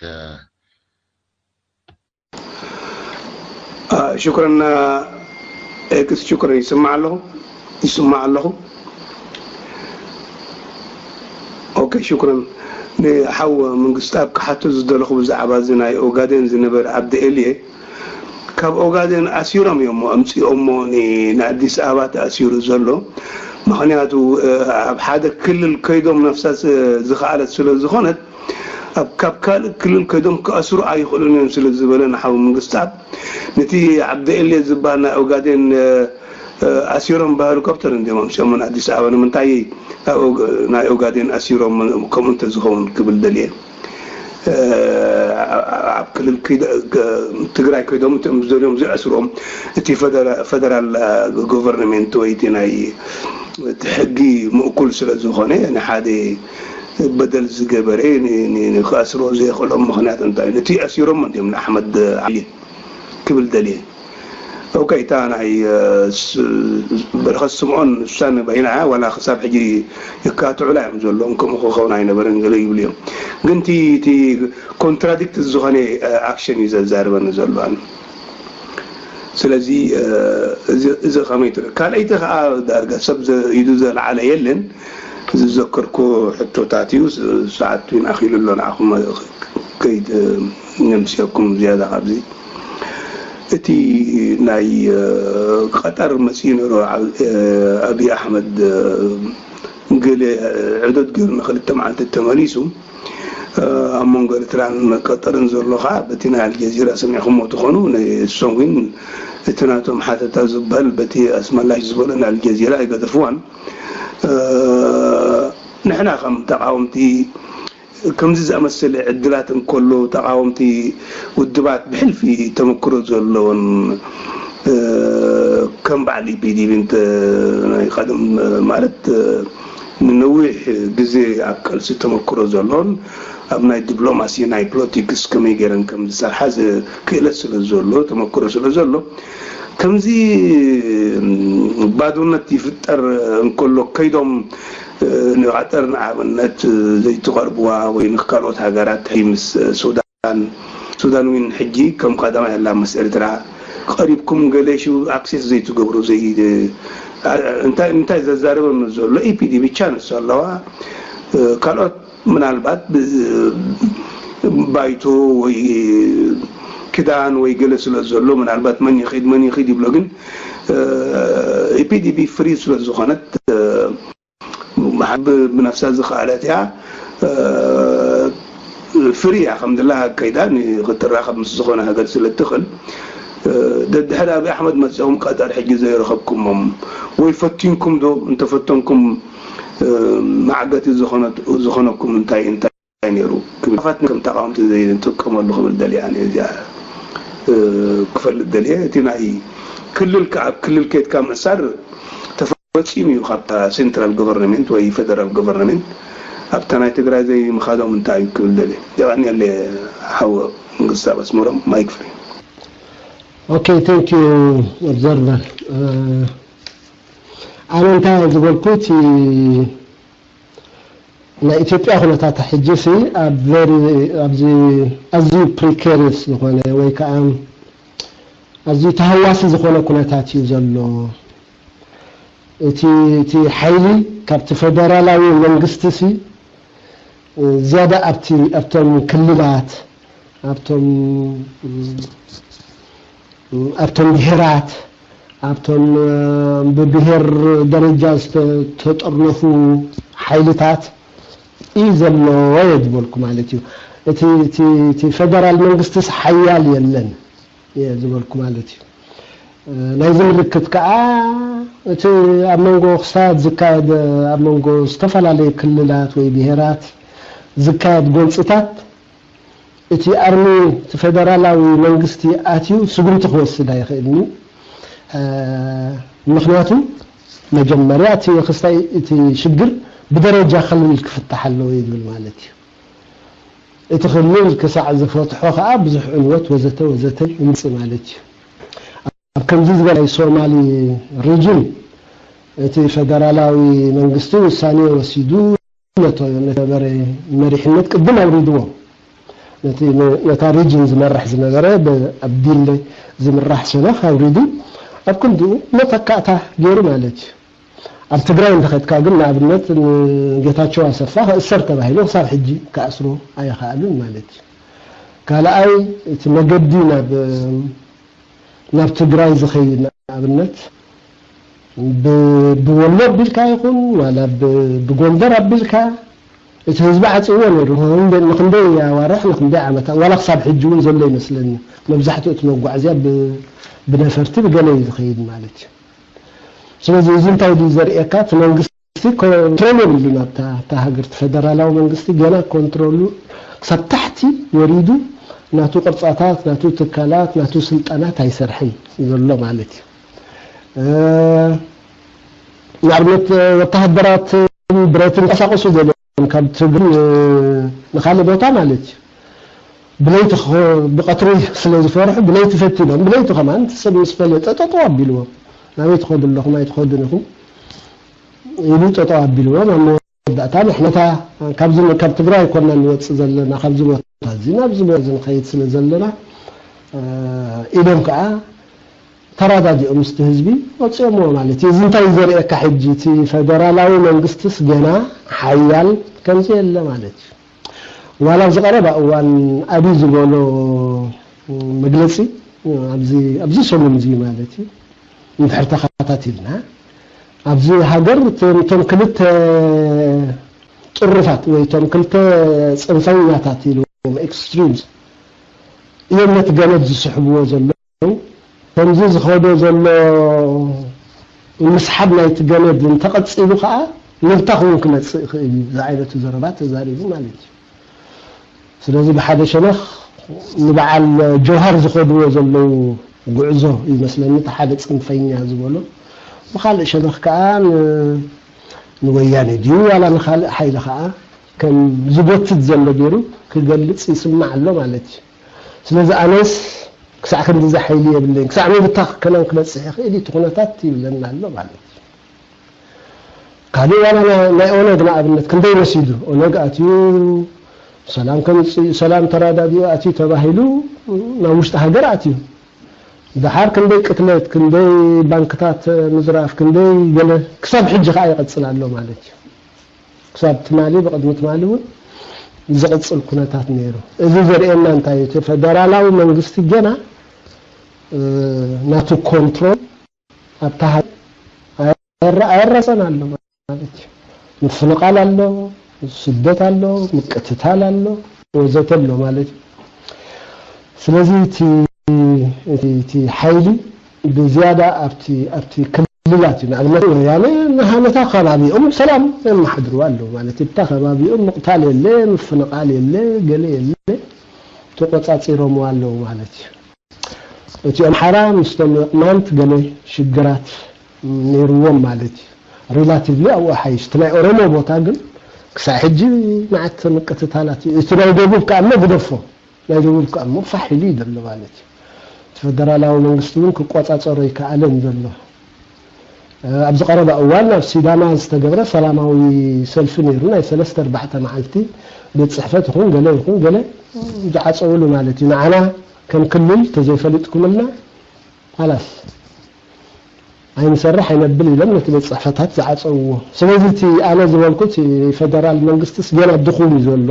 ሽኩረን ኤክስ ሽኩረን ይስማዕ ኣለኹ ይስማዕ ኣለኹ ኦኬ ሽኩረን ንሓው መንግስታብ ክሓቶ ዝደለኹ ብዛዕባ እዚ ናይ ኦጋዴን ዝነበረ ኣብዲ ኤልየ ካብ ኦጋዴን ኣሲሮም እዮም ኣምፂኦሞ ንኣዲስ ኣበባ ተኣሲሩ ዘሎ ምክንያቱ ኣብ ሓደ ክልል ከይዶም ነፍሳስ ዝኸኣለት ስለ ዝኾነት ኣብ ካብ ካልእ ክልል ከይዶም ክኣስሩ ኣይኽእሉን እዮም ስለ ዝበለ ንሓው መንግስታብ ነቲ ዓብደ ኤልየ ዝበሃል ናይ ኦጋዴን ኣሲሮም ብሄሊኮፕተር እንዲዮም ኣምሲኦምን ኣዲስ ኣበባ ንምንታይ ናይ ኦጋዴን ኣሲሮም ከምኡ እንተዝኸውን ክብል ደልየ ኣብ ክልል ትግራይ ከይዶም እቶም ዝደልዮም ዝኣስርዎም እቲ ፈደራል ጎቨርንሜንት ወይ እቲ ናይ እቲ ሕጊ ምእኩል ስለ ዝኾነ ንሓደ በደል ዝገበረ ክኣስርዎ ዘየኽእሎም ምኽንያት እንታይ እዩ? ነቲ ኣሲሮም እንዲዮም ንኣሕመድ ዓሊ ክብል ደልየ። ኦኬ እታ ናይ በረኸት ስምዖን ንሳ ንበይና እያ ዋላ ክሳብ ሕጂ ይካትዑላ እዮም ዘለዎም ከምኡ ክኸውን ኣይነበረን ገለ ይብሉ እዮም ግን እቲ ኮንትራዲክት ዝኾነ ኣክሽን እዩ ዘዛርበኒ ዘሎ ስለዚ እዚ ከመይ ትርኢ ካልኣይቲ ከዓ ዳርጋ ሰብ ኢዱ ዘልዓለ የለን ዝዘከርኩ ሕቶታት እዩ ሰዓት ዊን ኣኺሉ ኣሎ ንዓኹም ከይድ ነምስየኩም ዝያዳ ካብዚ እቲ ናይ ቀጠር መፅኡ ነሩ ኣብይ ኣሕመድ ገለ ዕዶት ገይሩ ንክልተ መዓልቲ ተመሊሱ ኣብ መንጎ ኤርትራን ቀጠርን ዘሎ ከዓ በቲ ናይ ኣልጀዚራ ሰሚዕኩሞ ትኾኑ ንሶም እውን እቲ ናቶም ሓተታ ዝበሃል በቲ ኣስመላሽ ዝበሎ ንኣልጀዚራ ኣይገደፍዋን ንሕና ከም ተቃወምቲ ከምዚ ዝኣመሰለ ዕድላት እንከሎ ተቃወምቲ ውድባት ብሕልፊ ተመክሮ ዘለዎን ከም በዓል ኢፒዲቢ ናይ ቀደም ማለት ንነዊሕ ግዜ ኣብ ቃልሲ ተመክሮ ዘሎን ኣብ ናይ ዲፕሎማሲ ናይ ፖለቲክስ ከመይ ገይረን ከም ዝሰርሓ ክእለት ስለ ዘሎ ተመክሮ ስለ ዘሎ ከምዚ ባዶነት ይፍጠር እንከሎ ከይዶም ንቀጠር ንኣብነት ዘይትቐርብዋ ወይ ንካልኦት ሃገራት ምስ ሱዳን ሱዳን እውን ሕጂ ከም ቀዳማይ ኣላ ምስ ኤርትራ ቀሪብኩም ገለ ሽው ኣክሴስ ዘይትገብሩ ዘይ እንታይ እንታይ ዘዛርበም ዘሎ ኢፒዲ ብቻ ንሱ ኣለዋ ካልኦት ምናልባት ባይቶ ወይ ክዳን ወይ ገለ ስለ ዘሎ ምናልባት መን ይኽድ መን ይኽድ ይብሎ ግን ኢፒዲቢ ፍሪ ስለ ዝኾነት ብነፍሳ ዝኸኣለት እያ ፍሪ እያ ከም ድላ ከይዳ ክትራኸብ ምስ ዝኾነ ሃገር ስለ ትኽእል ደድሕሪ ኣብይ ኣሕመድ መፂኦም ቀጠር ሕጂ ዘይረኸብኩሞም ወይ ፈቲንኩም ዶ እንተፈተንኩም ማዕገቲ ዝኾነኩም እንታይ እንታይ ነይሩ ክብል ፋት ከም ተቃወምቲ ዘይንጥቀመሉ ክብል ደልየ ኣነ እዚኣ ክፈልጥ ደልየ እቲ ናይ ክልል ኣብ ክልል ከይድካ ምዕሳር ተፈፂሙ እዩ ካብታ ሴንትራል ጎቨርንሜንት ወይ ፌደራል ጎቨርንሜንት ኣብታ ናይ ትግራይ ዘይምኻዶም እንታይ እዩ ክብል ደልየ የቀንየለ ሓወ መንግስታብ ኣስመሮም ማይክ ፍሪ Okay, thank you, observer. ኣነ እንታይ ዝበልኩ እቲ ናይ ኢትዮጵያ ኩነታት ሕጂ ሲ ኣብ ቨሪ ኣብዚ ኣዝዩ ፕሪኬሪየስ ዝኾነ ወይ ከዓ ኣዝዩ ተሃዋሲ ዝኾነ ኩነታት እዩ ዘሎ እቲ እቲ ሓይሊ ካብቲ ፈደራላዊ መንግስቲ ሲ ዝያዳ ኣብቲ ኣብቶም ክልላት ኣብቶም ኣብቶም ብሄራት ኣብቶም ብብሄር ደረጃ ዝተጠርነፉ ሓይልታት እዩ ዘሎ እየ ዝበልኩ ማለት እዩ። እቲ እቲ እቲ ፈደራል መንግስትስ ሓያል የለን እየ ዝበልኩ ማለት እዩ። ናይዚ ምልክት ከዓ እቲ ኣብ መንጎ ክስታት ዝካየድ ኣብ መንጎ ዝተፈላለዩ ክልላት ወይ ብሄራት ዝካየድ ጎንፅታት እቲ ኣርሚ እቲ ፈደራላዊ መንግስቲ ኣትዩ ስጉምቲ ክወስድ ኣይኽእልን እዩ። ምክንያቱ መጀመርያ እቲ ክስታይ እቲ ሽግር ብደረጃ ክልል ክፍታሕ ኣለዎ ይብል ማለት እዩ። እቲ ክልል ክሳዕ ዝፈትሖ ከዓ ብዙሕ ዕንወት ወዘተ ወዘተ ይምፅእ ማለት እዩ። ኣብ ከምዚ ዝበለ ናይ ሶማሊ ሪጅን እቲ ፈደራላዊ መንግስቲ ውሳኔ ወሲዱ ነቶ- ነተነበረ መሪሕነት ቅድም ኣውሪድዎ ነቲ ነ- ነታ ሪጅን ዝመርሕ ዝነበረ ብ- ኣብ ዲለ ዝምራሕ ሸነኽ ኣውሪዱ ኣብ ክንድኡ መተካእታ ገይሩ ማለት እዩ። ኣብ ትግራይ እንተኸድካ ግን ንኣብነት ንጌታቸው ኣሰፋ ክእሰር ተባሂሉ ክሳብ ሕጂ ክኣስሮ ኣይኸኣሉን ማለት እዩ። ካልኣይ እቲ መገዲ ናብ ናብ ትግራይ ዝኸይድ ንኣብነት ብ- ብወሎ ኣቢልካ ይኹን ዋላ ብ- ብጎንደር ኣቢልካ እቲ ህዝቢ ዓፅዎ ነይሩ ንክንደይ ኣዋርሕ ንክንደይ ዓመታት ዋላ ክሳብ ሕጂ እውን ዘሎ ይመስለኒ። መብዛሕትኡ እቲ መጓዓዝያ ብ- ብነፈርቲ ብገለ እዩ ዝኸይድ ማለት እዩ። ስለዚ እዚ እንታይ ድዩ ዘርእየካ እቲ መንግስቲ ኮንትሮል የብሉን ኣብታ እታ ሃገር እቲ ፈደራላዊ መንግስቲ ገና ኮንትሮሉ ክሳብ ታሕቲ ወሪዱ ናቱ ቅርፃታት ናቱ ትካላት ናቱ ስልጣናት ኣይሰርሕን ዘሎ ማለት እዩ። ንኣብነት ወተሃደራት ብረት እንቀሳቀሱ ገሊኦም ካብ ትግሪ ንካልእ ቦታ ማለት እዩ። ብለይቲ ብቀትሪ ስለ ዝፈርሑ ብለይቲ ፈቲኖም ብለይቲ ከማን ሰብ ምስ ፈለጠ ጠጠው ኣቢልዎም ናበይ ትኸዱ ኣለኹም ኣይትኸዱን ኢኹም ኢሉ ጠጠው ኣቢልዎም ኣብ መወዳእታ ንሕነታ ካብዚ ካብ ትግራይ ኮና ንወፅእ ዘለና ካብዚ ቦታ እዚ ናብዚ ቦታ እዚ ንኸይድ ስለ ዘለና ኢሎም ከዓ ተራዳዲኦም ምስቲ ህዝቢ ወፂኦምዎ ማለት እዩ። እዚ እንታይ ዘርእየካ ሕጂ እቲ ፈደራላዊ መንግስትስ ገና ሓያል ከምዘየለ ማለት እዩ። ዋላ ኣብዚ ቀረባ እዋን ኣብይ ዝበሎ መግለፂ ኣብዚ ኣብዚ ሰሙን እዚ ማለት እዩ እንድሕር ተኸታቲልና ኣብዚ ሃገር እቶም ክልተ ጥሩፋት ወይ እቶም ክልተ ፅንፈኛታት ኢልዎም extremes እዮም ነቲ ገመድ ዝስሕብዎ ዘለዉ። ከምዚ ዝኸዶ ዘሎ ምስሓብ ናይቲ ገመድ እንተቐፂሉ ከዓ ምብታኽ እውን ክመፅእ ይኽእል እዩ ዝዓይነቱ ዘረባ ተዛሪቡ ማለት እዩ። ስለዚ ብሓደ ሸነኽ ንበዓል ጀውሃር ዝኸድዎ ዘለዉ ጉዕዞ ይመስለኒ እቲ ሓደ ፅንፈኛ ዝበሎ ብካልእ ሸነኽ ከዓ ንወያነ ድዩ ዋላ ንካልእ ሓይሊ ከዓ ከም ዝጎትት ዘሎ ገይሩ ክገልፅ ይስማዕ ኣሎ ማለት እዩ። ስለዚ ኣነስ ክሳዕ ክንድዚ ሓይሊ የብለይን ክሳዕ ምብታኽ ከመን ክበፅሕ ይኽእል እቲ ኩነታት ይብለና ኣሎ ማለት እዩ። ካልእ ዋላ ናይ ኦነግ ንኣብነት ክንደይ ወሲዱ ኦነግ ኣትዩ ሰላም ከምፅእ ሰላም ተራዳዲኡ ኣትዩ ተባሂሉ ናብ ውሽጢ ሃገር ኣትዩ ድሓር ክንደይ ቅትለት ክንደይ ባንክታት ምዝራፍ ክንደይ ገለ ክሳብ ሕጂ ከዓ ይቐፅል ኣሎ ማለት እዩ። ክሳብ ትማሊ ብቕድሚ ትማሊ እውን ዝቕፅል ኩነታት ነይሩ። እዚ ዘርእየና እንታይ እቲ ፈደራላዊ መንግስቲ ገና ናቱ ኮንትሮል ኣብታ ኣየራፀን ኣሎ ማለት እዩ። ምፍንቓል ኣሎ፣ ስደት ኣሎ፣ ምቅትታል ኣሎ፣ ወዘተ ኣሎ ማለት እዩ። ስለዚ እቲ እቲ ሓይሊ ብዝያዳ ኣብቲ ኣብቲ ክልላት እዩ። ንኣብነት ወያነ ንሃነታ ከባቢኦም ሰላም የመሓድርዋ ኣለዉ ማለት እዩ። እታ ከባቢኦም ምቕታል የለ፣ ምፍንቓል የለ፣ ገለ የለ፣ ተቆፃፂሮምዋ ኣለዉ ማለት እዩ። እቲ ኣምሓራ ምስቶም ቅማንት ገለ ሽግራት ነይርዎም ማለት እዩ። ሪላቲቭሊ ኣብኡ ሓይሽ እቲ ናይ ኦሮሞ ቦታ ግን ክሳብ ሕጂ መዓት ምቅትታላት እዩ። እቲ ናይ ደቡብ ከዓ እሞ ግደፎ ናይ ደቡብ ከዓ እሞ ፋሕ ኢሉ እዩ ዘሎ ማለት እዩ። እቲ ፈደራላዊ መንግስቲ እውን ክቆፃፀሮ ይከኣለን ዘሎ። ኣብዚ ቀረባ እዋን ኣብ ሲዳማ ዝተገብረ ሰላማዊ ሰልፊ ነይሩ ናይ ሰለስተ ኣርባዕተ መዓልቲ ቤት ፅሕፈት ይኹን ገለ ይኹን ገለ ዝዓፀውሉ ማለት እዩ። ንዓና ከም ክልል ተዘይፈሊጥኩምልና ሓላስ ኣይንሰርሕ ኣይነብል ኢሎም ነቲ ቤት ጽሕፈታት ዝዓጸውዎ። ስለዚ እቲ ኣነ ዝበልኩ እቲ ፌደራል መንግስትስ ገና ድኹም እዩ ዘሎ፣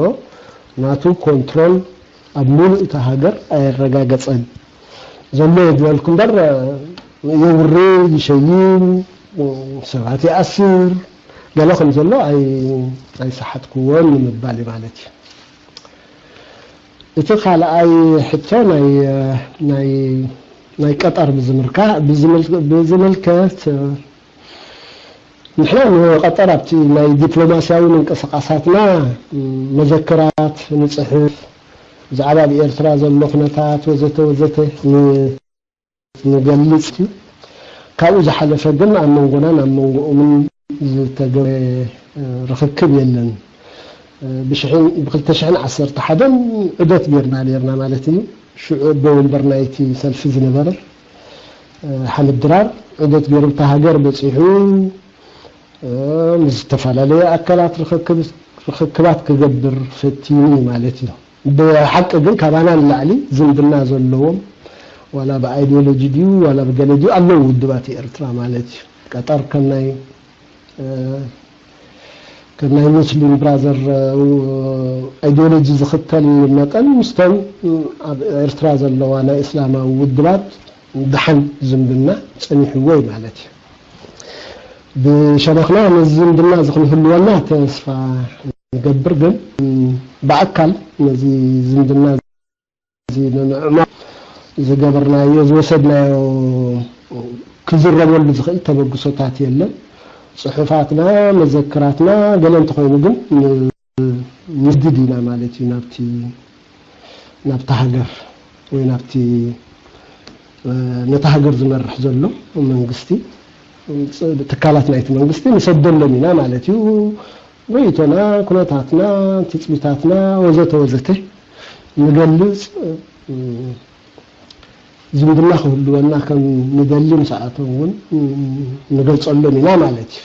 ናቱ ኮንትሮል ኣብ ሙሉእ እታ ሃገር ኣየረጋገጸን። ዘሎ እዩ ዝበልኩ እምበር የውሪ፣ ይሸይን፣ ሰባት ይኣስር፣ ገለ ከም ዘሎ ኣይ- ኣይሰሓትኩዎን ንምባል እዩ ማለት እዩ። እቲ ካልኣይ ሕቶ ናይ ናይ ናይ ቀጠር ብዝምርካ ብዝምልክ- ብዝምልከት ንሕና ንቐጠር ኣብቲ ናይ ዲፕሎማስያዊ ምንቅስቃሳትና መዘክራት ንፅሕፍ፣ ብዛዕባ ኣብ ኤርትራ ዘሎ ኩነታት ወዘተ ወዘተ ን- ንገልጽ እዩ። ካብኡ ዝሓለፈ ግን ኣብ መንጎናን ኣብ መንጎኦምን ዝተገበረ ርኽክብ የለን። ብሽሕን ብክልተ ሽሕን ዓሰርተ ሓደን ዑደት ጌርና ኔርና ማለት እዩ። ሽዑ ኣቦ ወንበር ናይቲ ሰልፊ ዝነበረ ሓመድ ድራር ዑደት ገይሩ ብታ ሃገር በጺሑ ምስ ዝተፈላለዩ ኣካላት ርኽክብ- ርኽክባት ክገብር ፈቲኑ እዩ ማለት እዩ። ብሓቂ ግን ካባና ንላዕሊ ዝምድና ዘለዎም ዋላ ብኣይዲዮሎጂ ድዩ ዋላ ብገለ ድዩ ኣለዉ ውድባት ኤርትራ ማለት እዩ። ቀጠር ከም ናይ ከም ናይ ሙስሊም ብራዘር ኣይዲዮሎጂ ዝኽተል መጠን ምስቶም ኣብ ኤርትራ ዘለዋ ናይ እስላማዊ ውድባት ደሓን ዝምድና ጸኒሕዎ እዩ ማለት እዩ። ብሸነኽና ነዚ ዝምድና እዚ ክንህልወና ተስፋ ንገብር፣ ግን ብኣካል ነዚ ዝምድና እዚ ንምዕማቕ ዝገበርናዮ ዝወሰድናዮ ክዝረበሉ ዝኽእል ተበግሶታት የለን። ጽሑፋትና መዘክራትና ገለ እንተኾይኑ ግን ንስድድ ኢና ማለት እዩ ናብቲ ናብታ ሃገር ወይ ናብቲ ነታ ሃገር ዝመርሕ ዘሎ መንግስቲ ትካላት ናይቲ መንግስቲ ንሰደሎም ኢና ማለት እዩ። ርእይቶና፣ ኩነታትና፣ ትፅቢታትና ወዘተ ወዘተ ንገልፅ ዝምድና ክህልወና ከም ንደሊ ምስኣቶም እውን ንገልፀሎም ኢና ማለት እዩ።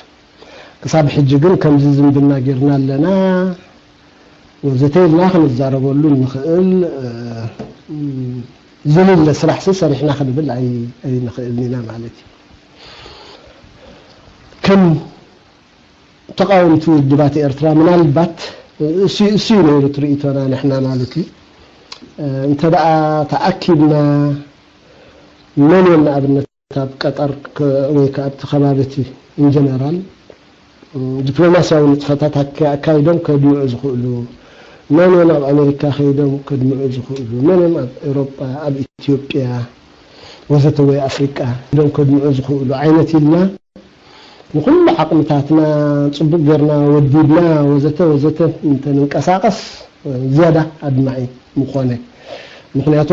ክሳብ ሕጂ ግን ከምዚ ዝምድና ጌርና ኣለና ወዘተ ኢልና ክንዛረበሉ እንኽእል ዝልለ ስራሕሲ ሰሪሕና ክንብል ኣይንኽእልን ኢና ማለት እዩ። ከም ተቃወምቲ ውድባት ኤርትራ ምናልባት እሱ እዩ ነይሩ ትርኢቶና ንሕና ማለት እዩ። እንተ ደኣ ተኣኪብና መን እዮም ንኣብነት ኣብ ቀጠር ወይ ከዓ ኣብቲ ከባቢ እቲ ኢንጀነራል ዲፕሎማስያዊ ንጥፈታት ኣካይዶም ከድምዑ ዝኽእሉ፣ መን እዮም ኣብ ኣሜሪካ ከይዶም ከድምዑ ዝኽእሉ፣ መን እዮም ኣብ ኤውሮጳ፣ ኣብ ኢትዮጵያ ወዘተ ወይ ኣፍሪቃ ከይዶም ከድምዑ ዝኽእሉ ዓይነት ኢልና ንኩሉ ዓቕምታትና ጽቡቕ ጌርና ወዲብና ወዘተ ወዘተ እንተንንቀሳቐስ ዝያዳ ኣድማዒ ምኾነ። ምኽንያቱ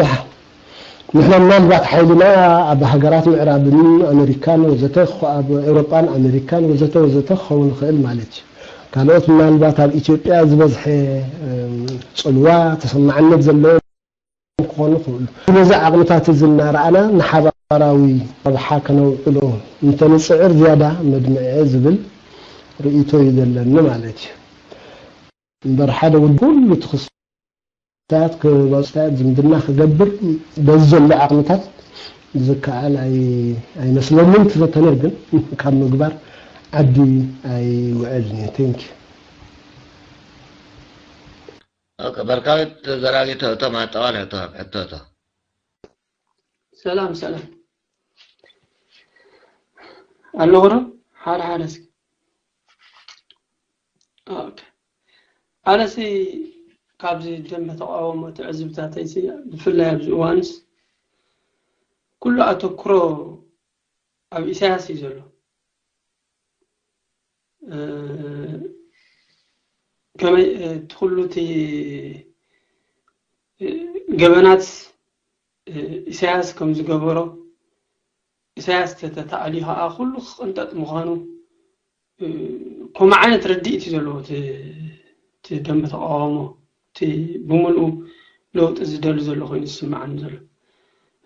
ንሕና ምናልባት ሓይልና ኣብ ሃገራት ምዕራብን ኣሜሪካን ወዘተ ኣብ ኤውሮጳን ኣሜሪካን ወዘተ ወዘተ ክኸውን ይኽእል ማለት እዩ። ካልኦት ምናልባት ኣብ ኢትዮጵያ ዝበዝሐ ጽልዋ ተሰማዕነት ዘለዎም ክኾኑ ይኽእሉ። ነዚ ዓቕምታት እዚ እናረኣና ንሓባራዊ ረብሓ ከነውዕሎ እንተንጽዕር ዝያዳ መድምዒ ዝብል ርእይቶ እዩ ዘለኒ ማለት እዩ። እምበር ሓደ ውድ ኩሉ ትኽስታት ክባፅታት ዝምድና ክገብር በዚ ዘሎ ዓቕምታት ዝከኣል ኣይመስለንን። ተተነ ግን ካብ ምግባር ዓዲ ኣይውዕልን እዩ። ቴንክ ኦኬ፣ በርካዊት ዘራጊቶ እቶም ኣጠቓል ሕቶ ሕቶቶ ሰላም ሰላም ኣለኹ ዶ ሓደ ሓደ እስኪ ኦኬ ኣነሲ ካብዚ ደንበ ተቃውሞ ትዕዝብታተይሲ ብፍላይ ኣብዚ እዋንስ ኩሉ ኣተኩሮ ኣብ ኢሳያስ እዩ ዘሎ ከመይ እቲ ኩሉ እቲ ገበናት ኢሳያስ ከም ዝገበሮ ኢሳያስ ተተታዕልዩ ከዓ ኩሉ ክቅንጠጥ ምዃኑ ከምኡ ዓይነት ርድኢት እዩ ዘለዎ እቲ ደንበ ተቃውሞ እቲ ብምልኡ ለውጢ ዝደሊ ዘሎ ኮይኑ ዝስምዓኒ ዘሎ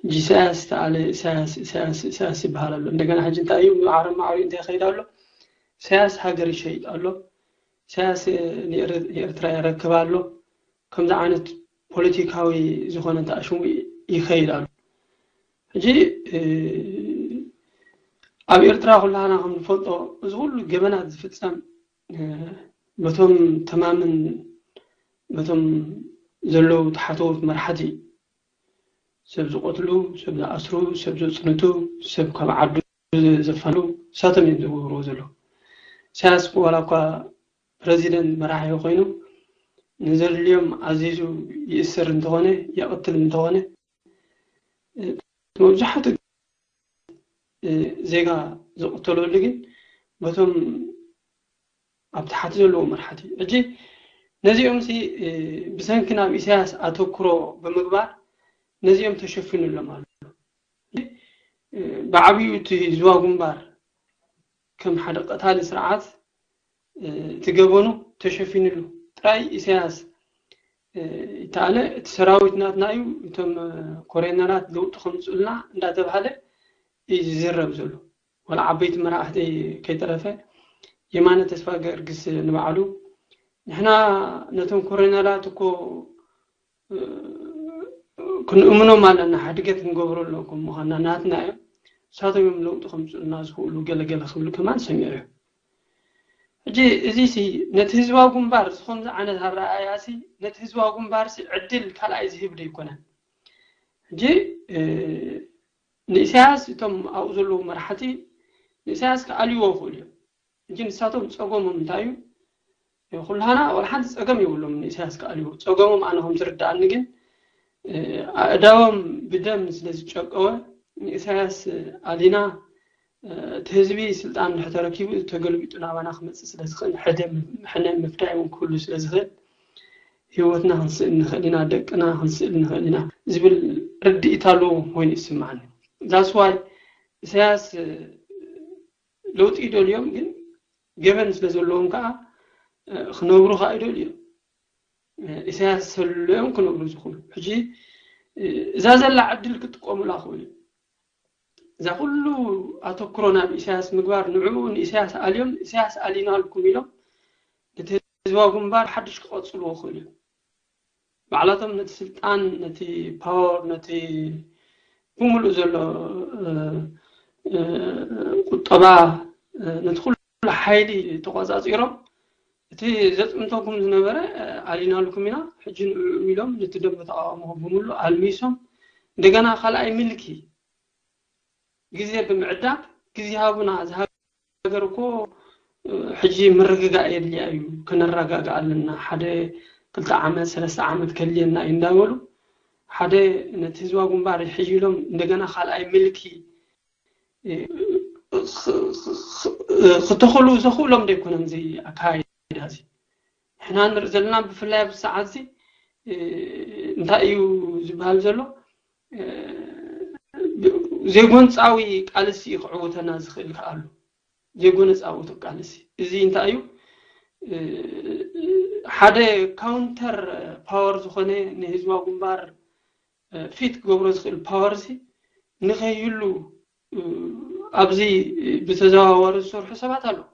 ሕጂ ኢሳያስ ተኣለ ኢሳያስ ኢሳያስ ኢሳያስ ይበሃል ኣሎ እንደገና ሕጂ እንታይ እዩ ዓረብ ማዕሪኡ እንታይ ይኸይድ ኣሎ ኢሳያስ ሃገር ይሸይጥ ኣሎ ኢሳያስ ንኤርትራ የረክብ ኣሎ ከምዚ ዓይነት ፖለቲካዊ ዝኾነ ተኣሽሙ ይኸይድ ኣሎ ሕጂ ኣብ ኤርትራ ኩላህና ከም ንፈልጦ እዚ ኩሉ ገበናት ዝፍጸም በቶም ተማምን በቶም ዘለዉ ተሓተውት መራሕቲ ሰብ ዝቐትሉ፣ ሰብ ዝኣስሩ፣ ሰብ ዘጽንቱ፣ ሰብ ካብ ዓዱ ዘፋሉ እሳቶም እዮም ዝገብርዎ ዘለዉ። ኢሳያስ ዋላ እኳ ፕረዚደንት መራሒ ኮይኑ ንዘድልዮም ኣዚዙ ይእስር እንተኾነ የቐትል እንተኾነ መብዛሕቱ ዜጋ ዝቕተለሉ ግን በቶም ኣብ ታሕቲ ዘለዎ መራሕቲ ሕጂ ነዚኦም ሲ ብሰንኪ ናብ ኢሳያስ ኣተኩሮ ብምግባር ነዚኦም ተሸፊኑሎም ኣሎ። ብዓብዩ እቲ ዝዋ ግንባር ከም ሓደ ቀታሊ ስርዓት እቲ ገበኑ ተሸፊኑሉ ጥራይ ኢሳያስ ይተኣለ እቲ ሰራዊት ናትና እዩ እቶም ኮሬነራት ለውጢ ከምፅኡልና እንዳተባሃለ እዩ ዝዝረብ ዘሎ። ዋላ ዓበይቲ መራሕቲ ከይተረፈ የማነ ተስፋ ገርግስ ንባዕሉ ንሕና ነቶም ኮሬነራት እኮ ክንእምኖም ኣለና፣ ሕድገት ክንገብረሎም ከም ምዃንና ናትና እዮም፣ ንሳቶም እዮም ለውጢ ከምፅኡልና ዝኽእሉ ገለገለ ክብል ከማን ሰሚዑ እዩ። ሕጂ እዚ ሲ ነቲ ህዝባዊ ግንባር ዝኸምዚ ዓይነት ኣረኣእያ ሲ ነቲ ህዝባዊ ግንባር ሲ ዕድል ካልኣይ ዝህብ ዶ ኣይኮነን? ሕጂ ንኢሳያስ እቶም ኣብኡ ዘለዉ መራሕቲ ንኢሳያስ ክኣልይዎ ይኽእሉ እዮም። ሕጂ ንሳቶም ጸገሞም እንታይ እዩ? ኩላህና ወላ ሓንቲ ጸገም የብሎም ንኢሳያስ ክኣልይዎ። ጸገሞም ኣነ ከም ዝርድኣኒ ግን ኣእዳዎም ብደም ስለ ዝጨቀወ ንኢሳያስ ኣሊና እቲ ህዝቢ ስልጣን እንድሕር ተረኪቡ ተገልቢጡ ናባና ክመጽእ ስለ ዝኽእል ሕነ ምፍዳይ እውን ክህሉ ስለ ዝኽእል ህይወትና ክንስእል ንኽእል ኢና፣ ደቅና ክንስእል ንኽእል ኢና ዝብል ርድኢት ኣለዎም ኮይኑ ይስምዓኒ። That's why ኢሳያስ ለውጢ ይደልዮም ግን ገበን ስለ ዘለዎም ከዓ ክነብሩ ከዓ ይደልዮም። ኢሳያስ ሰልሎም ክነብሩ ዝኽእሉ ሕጂ እዛ ዘላ ዕድል ክጥቀሙላ ክእሉ እዛ ኩሉ ኣተኩሮ ናብ ኢሳያስ ምግባር ንዕኡ ንኢሳያስ ኣልዮም ኢሳያስ ኣሊናልኩም ኢሎም ነቲ ህዝባዊ ግንባር ሓድሽ ክቐፅልዎ ክእሉ እዮም። ባዕላቶም ነቲ ስልጣን ነቲ ፓወር ነቲ ብምሉእ ዘሎ ቁጠባ ነቲ ኩሉ ሓይሊ ተቆፃፂሮም እቲ ዘፅንተኩም ዝነበረ ኣሊናልኩም ኢና ሕጂ ንዕኡ ኢሎም ነቲ ደንበ ተቃውሞ ብምሉእ ኣልሚሶም እንደገና ካልኣይ ምልኪ ግዜ ብምዕዳግ ግዜ ሃቡና እዚ ሃገር እኮ ሕጂ ምርግጋእ የድልያ እዩ ከነረጋግእ ኣለና ሓደ ክልተ ዓመት ሰለስተ ዓመት ከድልየና እዩ እንዳበሉ ሓደ ነቲ ህዝባዊ ግንባር ይሕይሎም እንደገና ካልኣይ ምልኪ ክተኽሉ ዘኽእሎም ዶ ኣይኮነን እዚ ኣካይዳ እዚ ንሕና ንርኢ ዘለና ብፍላይ ኣብዚ ሰዓት እዚ እንታይ እዩ ዝበሃል ዘሎ ዘይጎንፃዊ ቃልሲ እዩ ክዕውተና ዝኽእል ከኣሉ ዘይጎነፃዊ ቃልሲ እዚ እንታይ እዩ ሓደ ካውንተር ፓወር ዝኾነ ንህዝባዊ ግንባር ፊት ክገብሮ ዝኽእል ፓወር ሲ ንኸይህሉ ኣብዚ ብተዘዋዋሪ ዝሰርሑ ሰባት ኣለዉ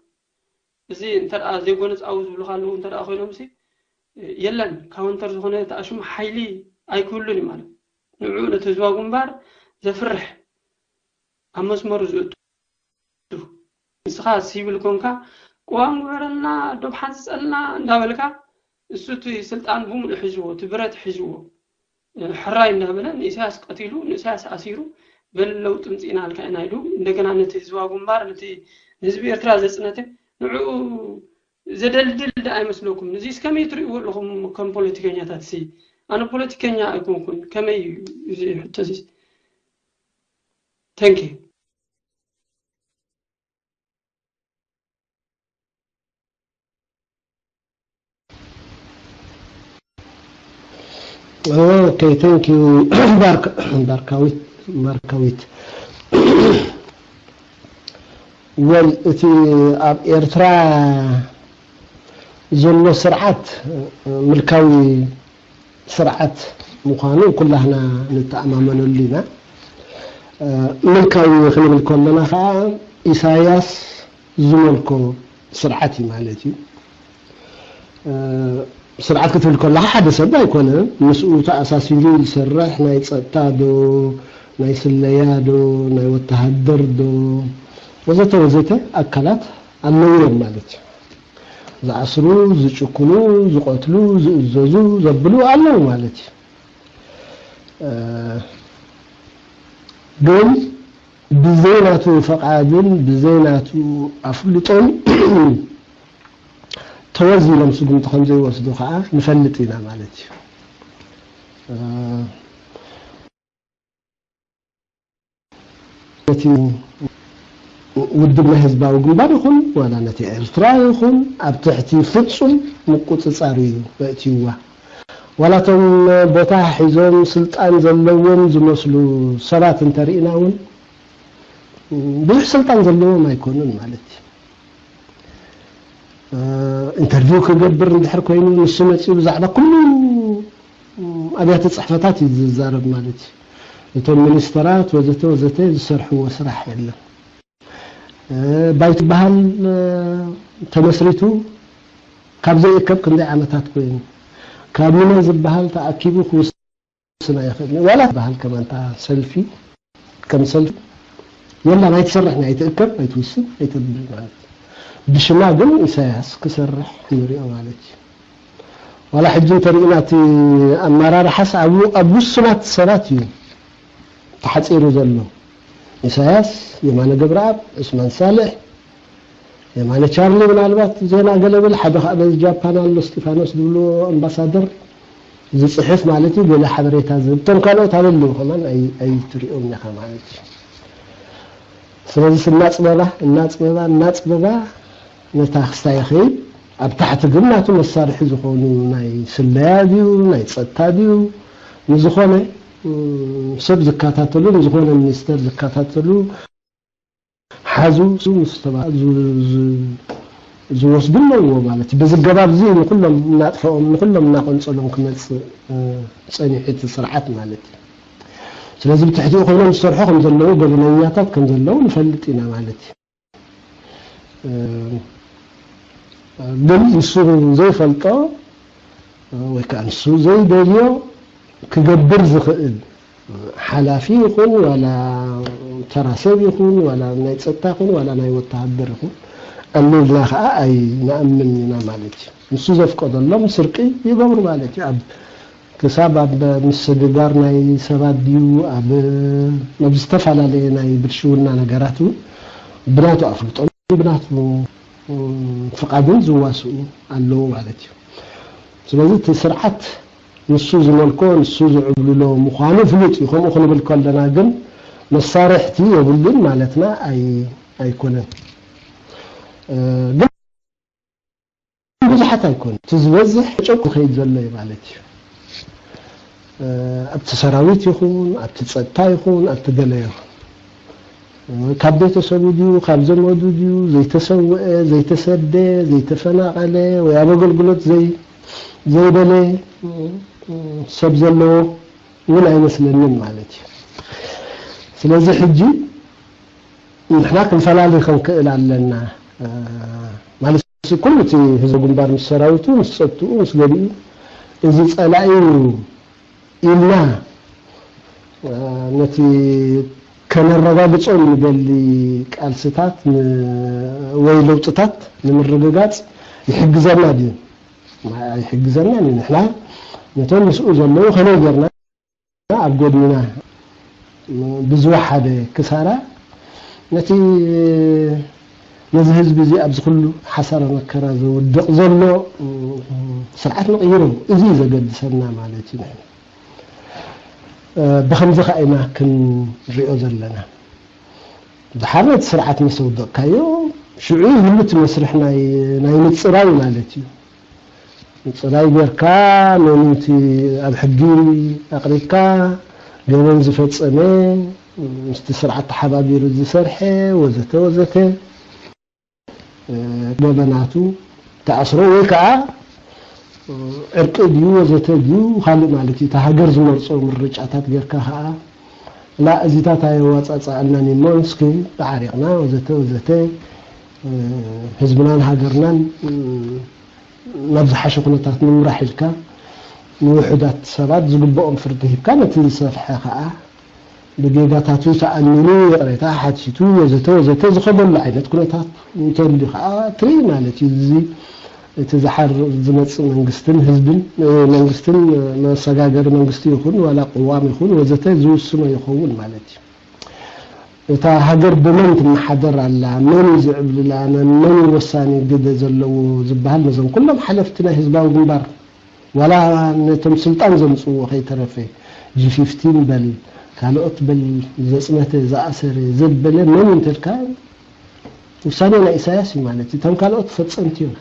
እዚ እንተ ዘይጎነፃዊ ዝብሉካ ኣለዉ እንተ ኮይኖም ሲ የለን ካውንተር ዝኾነ ተኣሽሙ ሓይሊ ኣይክህሉን እዩ ማለት ንዑ ነቲ ህዝባዊ ግንባር ዘፍርሕ ኣብ መስመሩ ዝእቱ ንስኻ ሲቪል ኮንካ ቅዋም ግበረልና ዶብ ሓንፅፀልና እንዳበልካ እሱ እቲ ስልጣን ብምሉእ ሒዝዎ እቲ ብረት ሒዝዎ ሕራይ እንዳበለ ንኢሳያስ ቀቲሉ ንኢሳያስ ኣሲሩ በል ለውጢ ምፅኢና ኣልካ ኢና ኢሉ እንደገና ነቲ ህዝባዊ ግንባር ነቲ ንህዝቢ ኤርትራ ዘፅነተ ንዕኡ ዘደልድል ዳ ኣይመስለኩም እዚ እስከመይ ትርእይዎ ኣለኹም ከም ፖለቲከኛታት ሲ ኣነ ፖለቲከኛ ኣይኮንኩን ከመይ እዩ እዚ ሕቶ እዚ thank you Okay, thank you. ባርካዊት ባርካዊት ወል እቲ ኣብ ኤርትራ ዘሎ ስርዓት ምልካዊ ስርዓት ምዃኑ ኩላህና ንተኣማመነሉ ኢና። ምልካዊ ክንብል ከለና ከዓ ኢሳያስ ዝመልኮ ስርዓት እዩ ማለት እዩ። ስርዓት ክትብል ከለካ ሓደ ሰብ ኣይኮነን፣ ምስኡ ተኣሳሲሩ ዝሰርሕ ናይ ጸጥታ ዶ ናይ ስለያ ዶ ናይ ወተሃደር ዶ ወዘተ ወዘተ ኣካላት ኣለዉ እዮም ማለት እዩ። ዝኣስሩ፣ ዝጭኩኑ፣ ዝቐትሉ፣ ዝእዘዙ፣ ዘብሉ ኣለዉ ማለት እዩ። እ፣ ግን ብዘይ ናቱ ፈቓድን ብዘይ ናቱ ኣፍልጦን ተወዚሎም ስጉምቲ ከም ዘይወስዱ ከዓ ንፈልጥ ኢና ማለት እዩ። እ፣ ነቲ ውድብ ናይ ህዝባዊ ግንባር ይኹን ዋላ ነቲ ኤርትራ ይኹን ኣብ ትሕቲ ፍጹም ምቁጽጻር እዩ ኣእትይዋ። ዋላ እቶም ቦታ ሒዞም ስልጣን ዘለዎም ዝመስሉ ሰባት እንተርኢና እውን ብዙሕ ስልጣን ዘለዎም ኣይኮኑን ማለት እዩ። እ፣ ኢንተርቪው ክገብር እንድሕር ኮይኑ ንሱ መፂኡ ብዛዕባ ኩሉ ኣብያተ ፅሕፈታት እዩ ዝዛረብ ማለት እዩ። እቶም ሚኒስተራት ወዘተ ወዘተ ዝሰርሕዎ ስራሕ የለን። እ፣ ባይቶ ዝበሃል፣ እ፣ ተመስሪቱ ካብ ዘይእከብ ክንደይ ዓመታት ኮይኑ፣ ካቢነ ዝበሃል ተኣኪቡ ክውስን ኣይኽእልን እዩ። ዋላ ዝበሃል ከማን እታ ሰልፊ ከም ሰልፊ የላን፣ ኣይትሰርሕን፣ ኣይትእከብ፣ ኣይትውስን፣ ኣይተብል ማለት እዩ። ብሽማ ግን ኢሳያስ ክሰርሕ ንሪኦ ማለት እዩ። ዋላ ሕጂ እንተሪእና እቲ ኣመራርሓስ ኣብ፣ ኣብ ውሱናት ሰባት እዩ ተሓፂሩ ዘሎ። ኢሳያስ፣ የማነ ገብረኣብ፣ ዑስማን ሳልሕ፣ የማነ ቻርሊ ምናልባት ዜና ገለ ብል፣ ሓደ ከዓ በዚ ጃፓን ኣሎ እስጢፋኖስ ዝብልዎ ኣምባሳደር ዝፅሕፍ ማለት እዩ፣ ገለ ሓበሬታ ዝህብ። እቶም ካልኦት ኣበለዉ ከማን ኣይ-፣ ኣይትሪኦም ኢኻ ማለት እዩ። ስለዚ እናፅበባ፣ እናፅበባ፣ እናፅበባ ነታ ክስታይ ይኸይድ። ኣብ ታሕቲ ግን ናቱ መሳርሒ ዝኾኑ ናይ ስለያ ድዩ፣ ናይ ጸጥታ ድዩ፣ ንዝኾነ፣ እም፣ ሰብ ዝከታተሉ፣ ንዝኾነ ሚኒስተር ዝከታተሉ ሓዙ ምስ ተባ-፣ ዝ-፣ ዝ-፣ ዝወስዱ ኣለዎ ማለት እዩ። በዚ ኣገባብ እዚ ንኹሎም እናጥፈኦም፣ ንኹሎም እናቐንጸሎም ክመጽእ፣ እ፣ ጸኒሑ እቲ ስርዓት ማለት እዩ። ስለዚ ብትሕቲኡ ኮይኖም ዝሰርሑ ከም ዘለዉ፣ ገበነኛታት ከም ዘለዉ ንፈልጥ ኢና ማለት እዩ። እ፣ ግን ንሱ ዘይፈልጦ ወይ ከዓ ንሱ ዘይደልዮ ክገብር ዝኽእል ሓላፊ ይኹን ዋላ ተራ ሰብ ይኹን ዋላ ናይ ጸጥታ ይኹን ዋላ ናይ ወተሃደር ይኹን ኣሎ ኢልና ከዓ ኣይንኣምን ኢና ማለት እዩ። ንሱ ዘፍቀደሎም ስርቂ ይገብሩ ማለት እዩ። ኣብ ክሳብ ኣብ ምስግጋር ናይ ሰባት ድዩ፣ ኣብ፣ ኣብ ዝተፈላለየ ናይ ብልሽውና ነገራት እውን ብናቱ ኣፍልጦን ብናቱ፣ እም፣ ፍቓድን ዝዋስኡ ኣለዉ ማለት እዩ። ስለዚ እቲ ስርዓት ንሱ ዝመልኮ፣ ንሱ ዝዕብልሎ ምዃኑ ፍሉጥ እዩ። ከምኡ ክንብል ከለና ግን መሳርሕቲ የብሉን ማለትና ኣይ-፣ ኣይኮነን። እ፣ ግን ብዙሓት ኣይኮኑን። እቲ ዝበዝሕ ጨቁ ዝኸይድ ዘሎ እዩ ማለት እዩ። እ፣ ኣብቲ ሰራዊት ይኹን፣ ኣብቲ ጸጥታ ይኹን፣ ኣብቲ ገለ ይኹን። እ፣ ካብ ቤተሰቡ ድዩ፣ ካብ ዘመዱ ድዩ፣ ዘይተሰውአ፣ ዘይተሰደ፣ ዘይተፈናቐለ፣ ወይ ኣብ ኣገልግሎት ዘይ-፣ ዘይበለ፣ እ፣ እ፣ ሰብ ዘለዎ እውን ኣይመስለንን ማለት እዩ። ስለዚ ሕጂ ንሕና ክንፈላሊ ክንክእል ኣለና። እ፣ ማለት ኩሉ እቲ ህዝቢ ግንባር ምስ ሰራዊቱ፣ ምስ ጸጥትኡ፣ ምስ ገሊኡ እዚ ጸላኢ እዩ ኢልና፣ እ፣ ነቲ ከነረጋግጾ ንደሊ ቃልስታት ን-፣ ወይ ለውጥታት ንምርግጋጽ ይሕግዘና ድዩ? ኣይሕግዘናን እዩ። ንሕና ነቶም ምስኡ ዘለዉ ከመይ ጌርና ኣብ ጎድንና ብዝወሓደ ክሳራ ነቲ፣ ነዚ ህዝቢ እዚ ኣብዚ ኩሉ ሓሳረ መከራ ዘውድቕ ዘሎ ስርዓት ንቕይሮ፣ እዚ እዩ ዘገድሰና ማለት እዩ። ንሕና ብኸምዚ ከኣ ኢና ክንሪኦ ዘለና። ድሓር ነቲ ስርዓት ምስ ኣውደቕካዮ፣ ሽዑ ይህሉ እቲ መስርሕ ናይ፣ ናይ ምጽራይ ማለት እዩ። ምጽራይ ጌርካ፣ መን እቲ ኣብ ሕጊ ኣቕሪብካ፣ ገበን ዝፈጸመ፣ ምስቲ ስርዓት ተሓባቢሩ ዝሰርሐ፣ ወዘተ ወዘተ፣ ገበናቱ ተኣስሮ ወይ ከዓ ዕርቂ ድዩ ወዘተ ድዩ ካልእ ማለት እዩ። እታ ሃገር ዝመርጾ ምርጫታት ጌርካ ከዓ ላ እዚታት ኣየዋጻጽኣልናን እሞ እስኪ ተዓሪቕና ወዘተ ወዘተ፣ ህዝብናን ሃገርናን ናብ ዝሓሸ ኩነታት ንምራሕ ኢልካ ንውሑዳት ሰባት ዝግብኦም ፍርዲ ሂብካ ነቲ ዝሰፍሐ ከዓ ብጌጋታቱ ተኣሚኑ ይቕሬታ ሓቲቱ ወዘተ ወዘተ ዝኸደሉ ዓይነት ኩነታት እንተልዩ ከዓ ትርኢ ማለት እዩ። እዚ እቲ ዝሓር ዝመፅእ መንግስትን ህዝብን መንግስትን መሰጋገሪ መንግስቲ ይኹን ዋላ ቅዋም ይኹን ወዘተ ዝውስኖ ይኸውን ማለት እዩ። እታ ሃገር ብመን ትመሓደር ኣላ፣ መን እዩ ዝዕብልላ፣ መን እዩ ወሳኒ ግደ ዘለዎ ዝበሃል ነዞም ኩሎም ሓለፍቲ ናይ ህዝባዊ ግንባር ዋላ ነቶም ስልጣን ዘምፅዎ ከይተረፈ ጂ ፊፍቲን በል ካልኦት በል ዘፅነተ ዝኣሰረ ዘበለ መን እንተልካ ውሳኔ ናይ ኢሳያስ እዩ ማለት እዩ። እቶም ካልኦት ፈፀምቲ እዮም።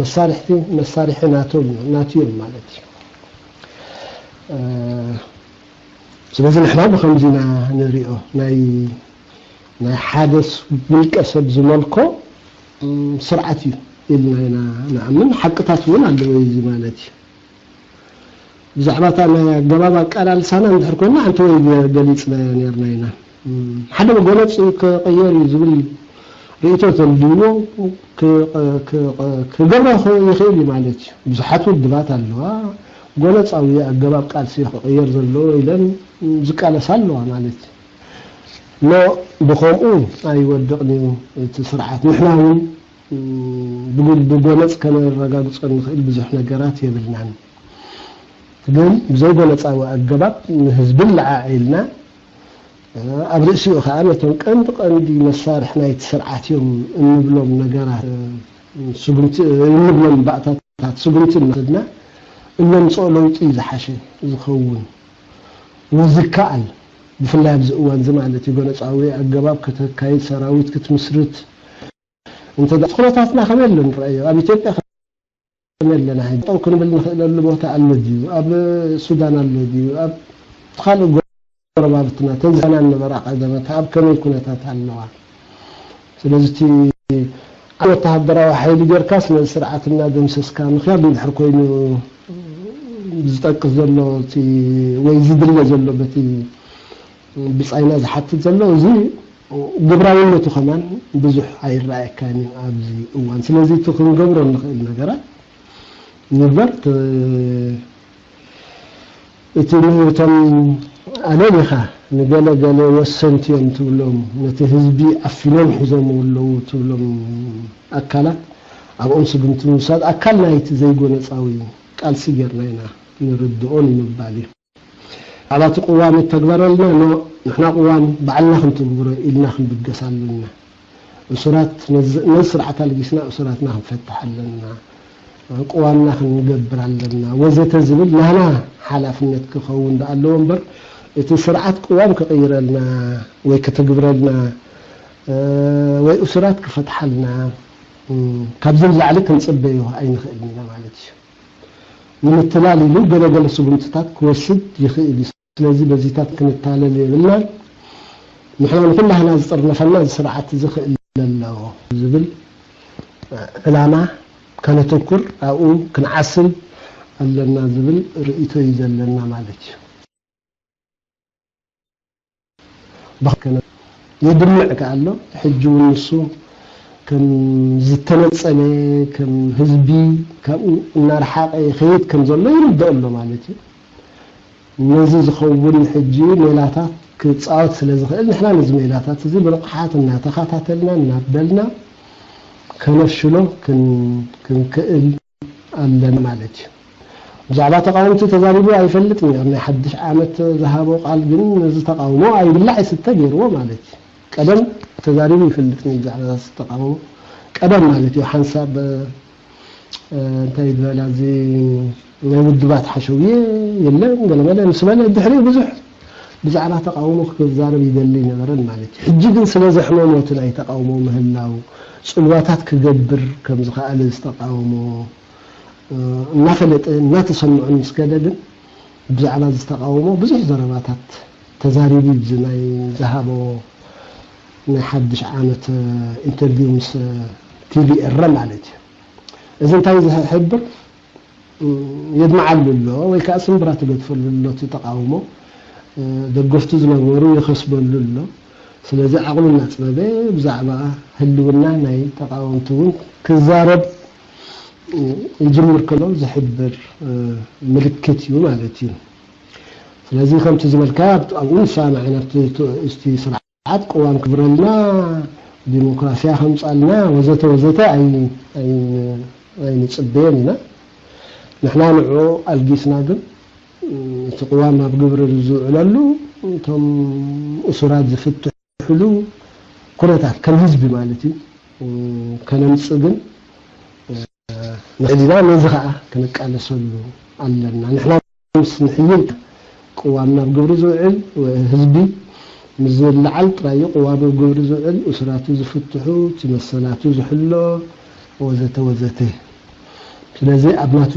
መሳርሕቲ መሳርሒ ናቶም ናቱ እዮም ማለት እዩ። ስለዚ ንሕና ብከምዚ ኢና ንሪኦ ናይ ናይ ሓደ ውልቀ ሰብ ዝመልኮ ስርዓት እዩ ኢልና ኢና ንኣምን። ሓቅታት እውን ኣለዎ እዚ ማለት እዩ። ብዛዕባ እታ ናይ ኣገባብ ኣቃላልሳና እንድሕር ኮይና ሓንቲ ወይ ገሊፅና ነርና ኢና። ሓደ ጎነፅ ክቕየር እዩ ዝብል ርእቶ ተልድዎ ክገብሮ ይኽእል እዩ ማለት እዩ። ብዙሓት ውድባት ኣለዋ ጎነፃዊ ኣገባብ ቃልሲ ክቕየር ዘለዎ ኢለን ዝቃለሳ ኣለዋ ማለት እዩ። ኖ ብኸምኡ ኣይወድቕን እዩ እቲ ስርዓት። ንሕና እውን ብጎነፅ ከነረጋግፆ እንኽእል ብዙሕ ነገራት የብልናን። ግን ብዘይጎነፃዊ ኣገባብ ንህዝቢ ለዓዒልና ኣብ ርእሲኡ ከዓ ነቶም ቀንዲ ቀንዲ መሳርሒ ናይቲ ስርዓት እዮም እንብሎም ነገራት ስጉምቲ እንብሎም ባእታታት ስጉምቲ እናወሰድና እነምፅኦ ለውጢ ዝሓሸ ዝኸውን ወዝከኣል ብፍላይ ኣብዚ እዋን እዚ ማለት እዩ ጎነፃዊ ኣገባብ ከተካይድ ሰራዊት ክትምስርት እንተ ኩነታትና ከመይ ኣሎ ንረኣዮ ኣብ ኢትዮጵያ ከመይ ኣለና ጠው ክንብል ንኽእለሉ ቦታ ኣሎ ድዩ ኣብ ሱዳን ኣሎ ድዩ ኣብ ካልእ ጎረባብትና ተንዛንያ ነበራ ቀደመት ኣብ ከመይ ኩነታት ኣለዋ ስለዚ እቲ ወተሃደራዊ ሓይሊ ጌርካስ ነዚ ስርዓት እናደምሰስካ ምክያድ እንድሕር ኮይኑ ዝጠቅስ ዘሎ ወይ ዝድለ ዘሎ በቲ ብጻይና ዝሓትት ዘሎ እዚ ግብራዊነቱ ከማን ብዙሕ ኣይረኣየካን እዩ ኣብዚ እዋን ስለዚ እቲ ክንገብሮ ንኽእል ነገራት ንግበር እቲ ንቶም ኣለሊኻ ንገለ ገለ ወሰንቲ እዮም ትብሎም ነቲ ህዝቢ ኣፊኖም ሒዞምዎ ኣለዉ ትብሎም ኣካላት ኣብኦም ስጉምቲ ምውሳድ ኣካል ናይቲ ዘይጎነፃዊ ቃልሲ ጌርና ኢና ንርድኦ ንምባል እዩ። ኣብቲ ቅዋም ይተግበረልና ኖ ንሕና ቅዋም ባዕልና ክንትግብሮ ኢልና ክንብገስ ኣለና። እሱራት ነዚ ስርዓት ኣልጊስና እሱራትና ክንፈትሕ ኣለና። ቅዋምና ክንገብር ኣለና ወዘተ ዝብል ናና ሓላፍነት ክኸውን ዳኣ ኣለዎ እምበር እቲ ስርዓት ቅዋም ክቕይረልና ወይ ክትግብረልና ወይ እሱራት ክፈትሓልና ካብዚ ንላዕሊ ክንፅበዮ ኣይንኽእልን ኢና ማለት እዩ። ንምትላል ኢሉ ገለገለ ስጉምትታት ክወስድ ይኽእል እዩ። ስለዚ በዚታት ክንታለል የብልናን። ንሕና ንኩላህና ዝጥርነፈና እዚ ስርዓት እዚ ክእለ ኣለዎ ዝብል ዕላማ ከነተኩር ኣብኡ ክንዓስል ኣለና ዝብል ርእይቶ እዩ ዘለና ማለት እዩ። የድምዕ ከኣ ኣሎ። ሕጂ እውን ንሱ ከም ዝተነጸለ ከም ህዝቢ ካብኡ እናረሓቐ ይኸይድ ከም ዘሎ ይርድኦ ኣሎ ማለት እዩ። ነዚ ዝኸውን ሕጂ ሜላታት ክጻወት ስለ ዝኽእል ንሕና ነዚ ሜላታት እዚ ብንቕሓት እናተኸታተልና እናበልና ከነፍሽሎ ክንክእል ኣለና ማለት እዩ። ብዛዕባ ተቓወምቲ ተዛሪቡ ኣይፈልጥን እዩ። ኣብ ናይ ሓድሽ ዓመት ዝሃቦ ቃል ግን ነዚ ተቓውሞ ኣይብላዕ ይስተ ገይርዎ ማለት እዩ። ቀደም ተዛሪቡ ይፈልጥን እዩ ብዛዕባ ተቓውሞ ቀደም ማለት እዩ። ሓንሳብ እንታይ ዝበላ እዚ ናይ ውድባት ሓሸውየ የለን ገለመለ ምስ በለ ድሕሪኡ ብዙሕ ብዛዕባ ተቓውሞ ክዛረብ ይደሊ ነበረን ማለት እዩ። ሕጂ ግን ስለ ዘሕመሞ እቲ ናይ ተቓውሞ ምህላው ፅልዋታት ክገብር ከም ዝኸኣለ ዝተቃወሞ እናፈለጠ እናተሰምዖ ምስ ከደ ግን ብዛዕባ ዝተቃወሞ ብዙሕ ዘረባታት ተዛሪቡ እዩ። እዚ ናይ ዝሃቦ ናይ ሓድሽ ዓመት ኢንተርቪው ምስ ቲቪ ኤረ ማለት እዩ። እዚ እንታይ ዝሕብር የድምዓሉ ኣሎ ወይ ከዓ ስምብራ ትገድፈሉ ኣሎ እቲ ተቃውሞ ደገፍቱ ዝነበሩ ይኸስበሉ ኣሎ። ስለዚ ዓቕሉ እናፅበበ ብዛዕባ ህልውና ናይ ተቃወምቲ እውን ክዛረብ ይጅምር ከሎ ዝሕብር ምልክት እዩ ማለት እዩ። ስለዚ ከምቲ ዝበልካ ኣብኡ ንሰማማዕ ኢና። ኣብቲ እቲ ስርዓት ቅዋም ክብረልና፣ ዲሞክራስያ ከምጻልና ወዘተ ወዘተ ኣይ- ኣይ- ኣይንጽበዮን ኢና። ንሕና ንዕኡ ኣልጊስና ግን እቲ ቅዋም ኣብ ግብሪ ዝውዕለሉ፣ እቶም እሱራት ዝፍትሕሉ ኩነታት ከም ህዝቢ ማለት እዩ ከነምጽእ ግን ንኽእል ኢና። ነዚ ኸኣ ክንቃለሰሉ ኣለና። ንሕና ምስ ንሕይል ቅዋም ናብ ግብሪ ዝውዕል ህዝቢ ምስ ዝለዓል ጥራይ እዩ ቅዋም ኣብ ግብሪ ዝውዕል፣ እሱራቱ ዝፍትሑ፣ እቲ መሰላቱ ዝሕሎ ወዘተ ወዘተ። ስለዚ ኣብ ናቱ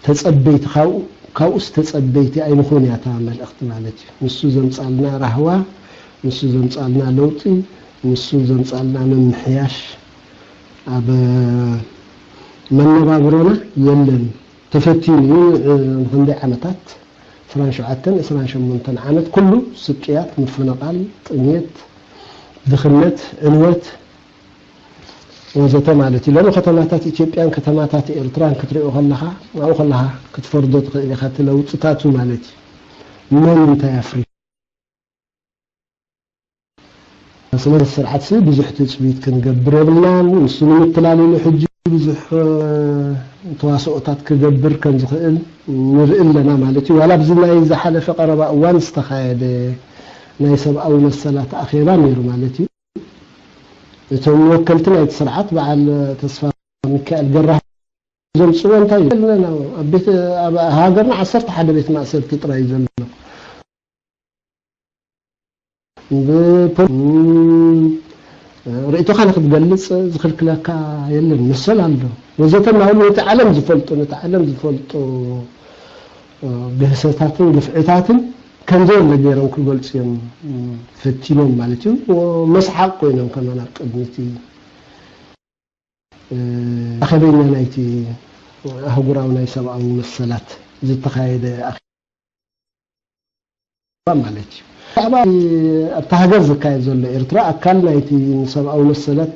ተጸበይቲ ካብኡ ካብኡስ ተጸበይቲ ኣይንኾን እያ እታ መልእኽቲ ማለት እዩ። ንሱ ዘምጻልና ራህዋ፣ ንሱ ዘምጻልና ለውጢ፣ ንሱ ዘምጻልና ምምሕያሽ ኣብ መነባብሮና የለን። ተፈቲኑ እዩ ንኽንደይ ዓመታት ዕስራን ሸውዓተን ዕስራን ሸሞንተን ዓመት ኩሉ ስቅያት፣ ምፍንቓል፣ ጥሜት፣ ድኽነት፣ ዕንወት ወዘተ ማለት እዩ። ሎሚ ከተማታት ኢትዮጵያን ከተማታት ኤርትራን ክትሪኦ ከለኻ ኣብኡ ከለኻ ክትፈርዶ ትኽእል ኢኻ እቲ ለውጥታቱ ማለት እዩ። መን እንታይ ኣፍሪ ስለዚ ስርዓት ሲ ብዙሕ ትፅቢት ክንገብር የብልናን። ንሱ ንምትላልሉ ሕጂ ብዙሕ ተዋስኦታት ክገብር ከም ዝኽእል ንርኢ ኣለና ማለት እዩ። ዋላ ኣብዚ ናይ ዝሓለፈ ቀረባ እዋን ዝተኻየደ ናይ ሰብኣዊ መሰላት ኣኼባ ነይሩ ማለት እዩ። እቶም ወከልቲ ናይቲ ስርዓት በዓል ተስፋ ሚካኤል ገራህ ዘምፅዎ እንታይ እዩ? ኣብ ቤት ኣብ ሃገርና ዓሰርተ ሓደ ቤት ማእሰርቲ ጥራይ እዩ ዘሎ። ርእይቶኻ ንክትገልፅ ዝኽልክለካ የለን። መሰል ኣሎ ወዘተ እናበሉ ነቲ ዓለም ዝፈልጦ ነቲ ዓለም ዝፈልጦ ግህሰታትን ግፍዕታትን ከም ዘየለ ገይሮም ክገልፁ እዮም ፈቲኖም ማለት እዩ። መስሓቅ ኮይኖም ከማን ኣብ ቅድሚቲ ኣኸበኛ ናይቲ ኣህጉራዊ ናይ ሰብኣዊ መሰላት ዝተኻየደ ኣኼባ ማለት እዩ። ብዛዕባ ኣብቲ ሃገር ዝካየድ ዘሎ ኤርትራ ኣካል ናይቲ ንሰብኣዊ መሰላት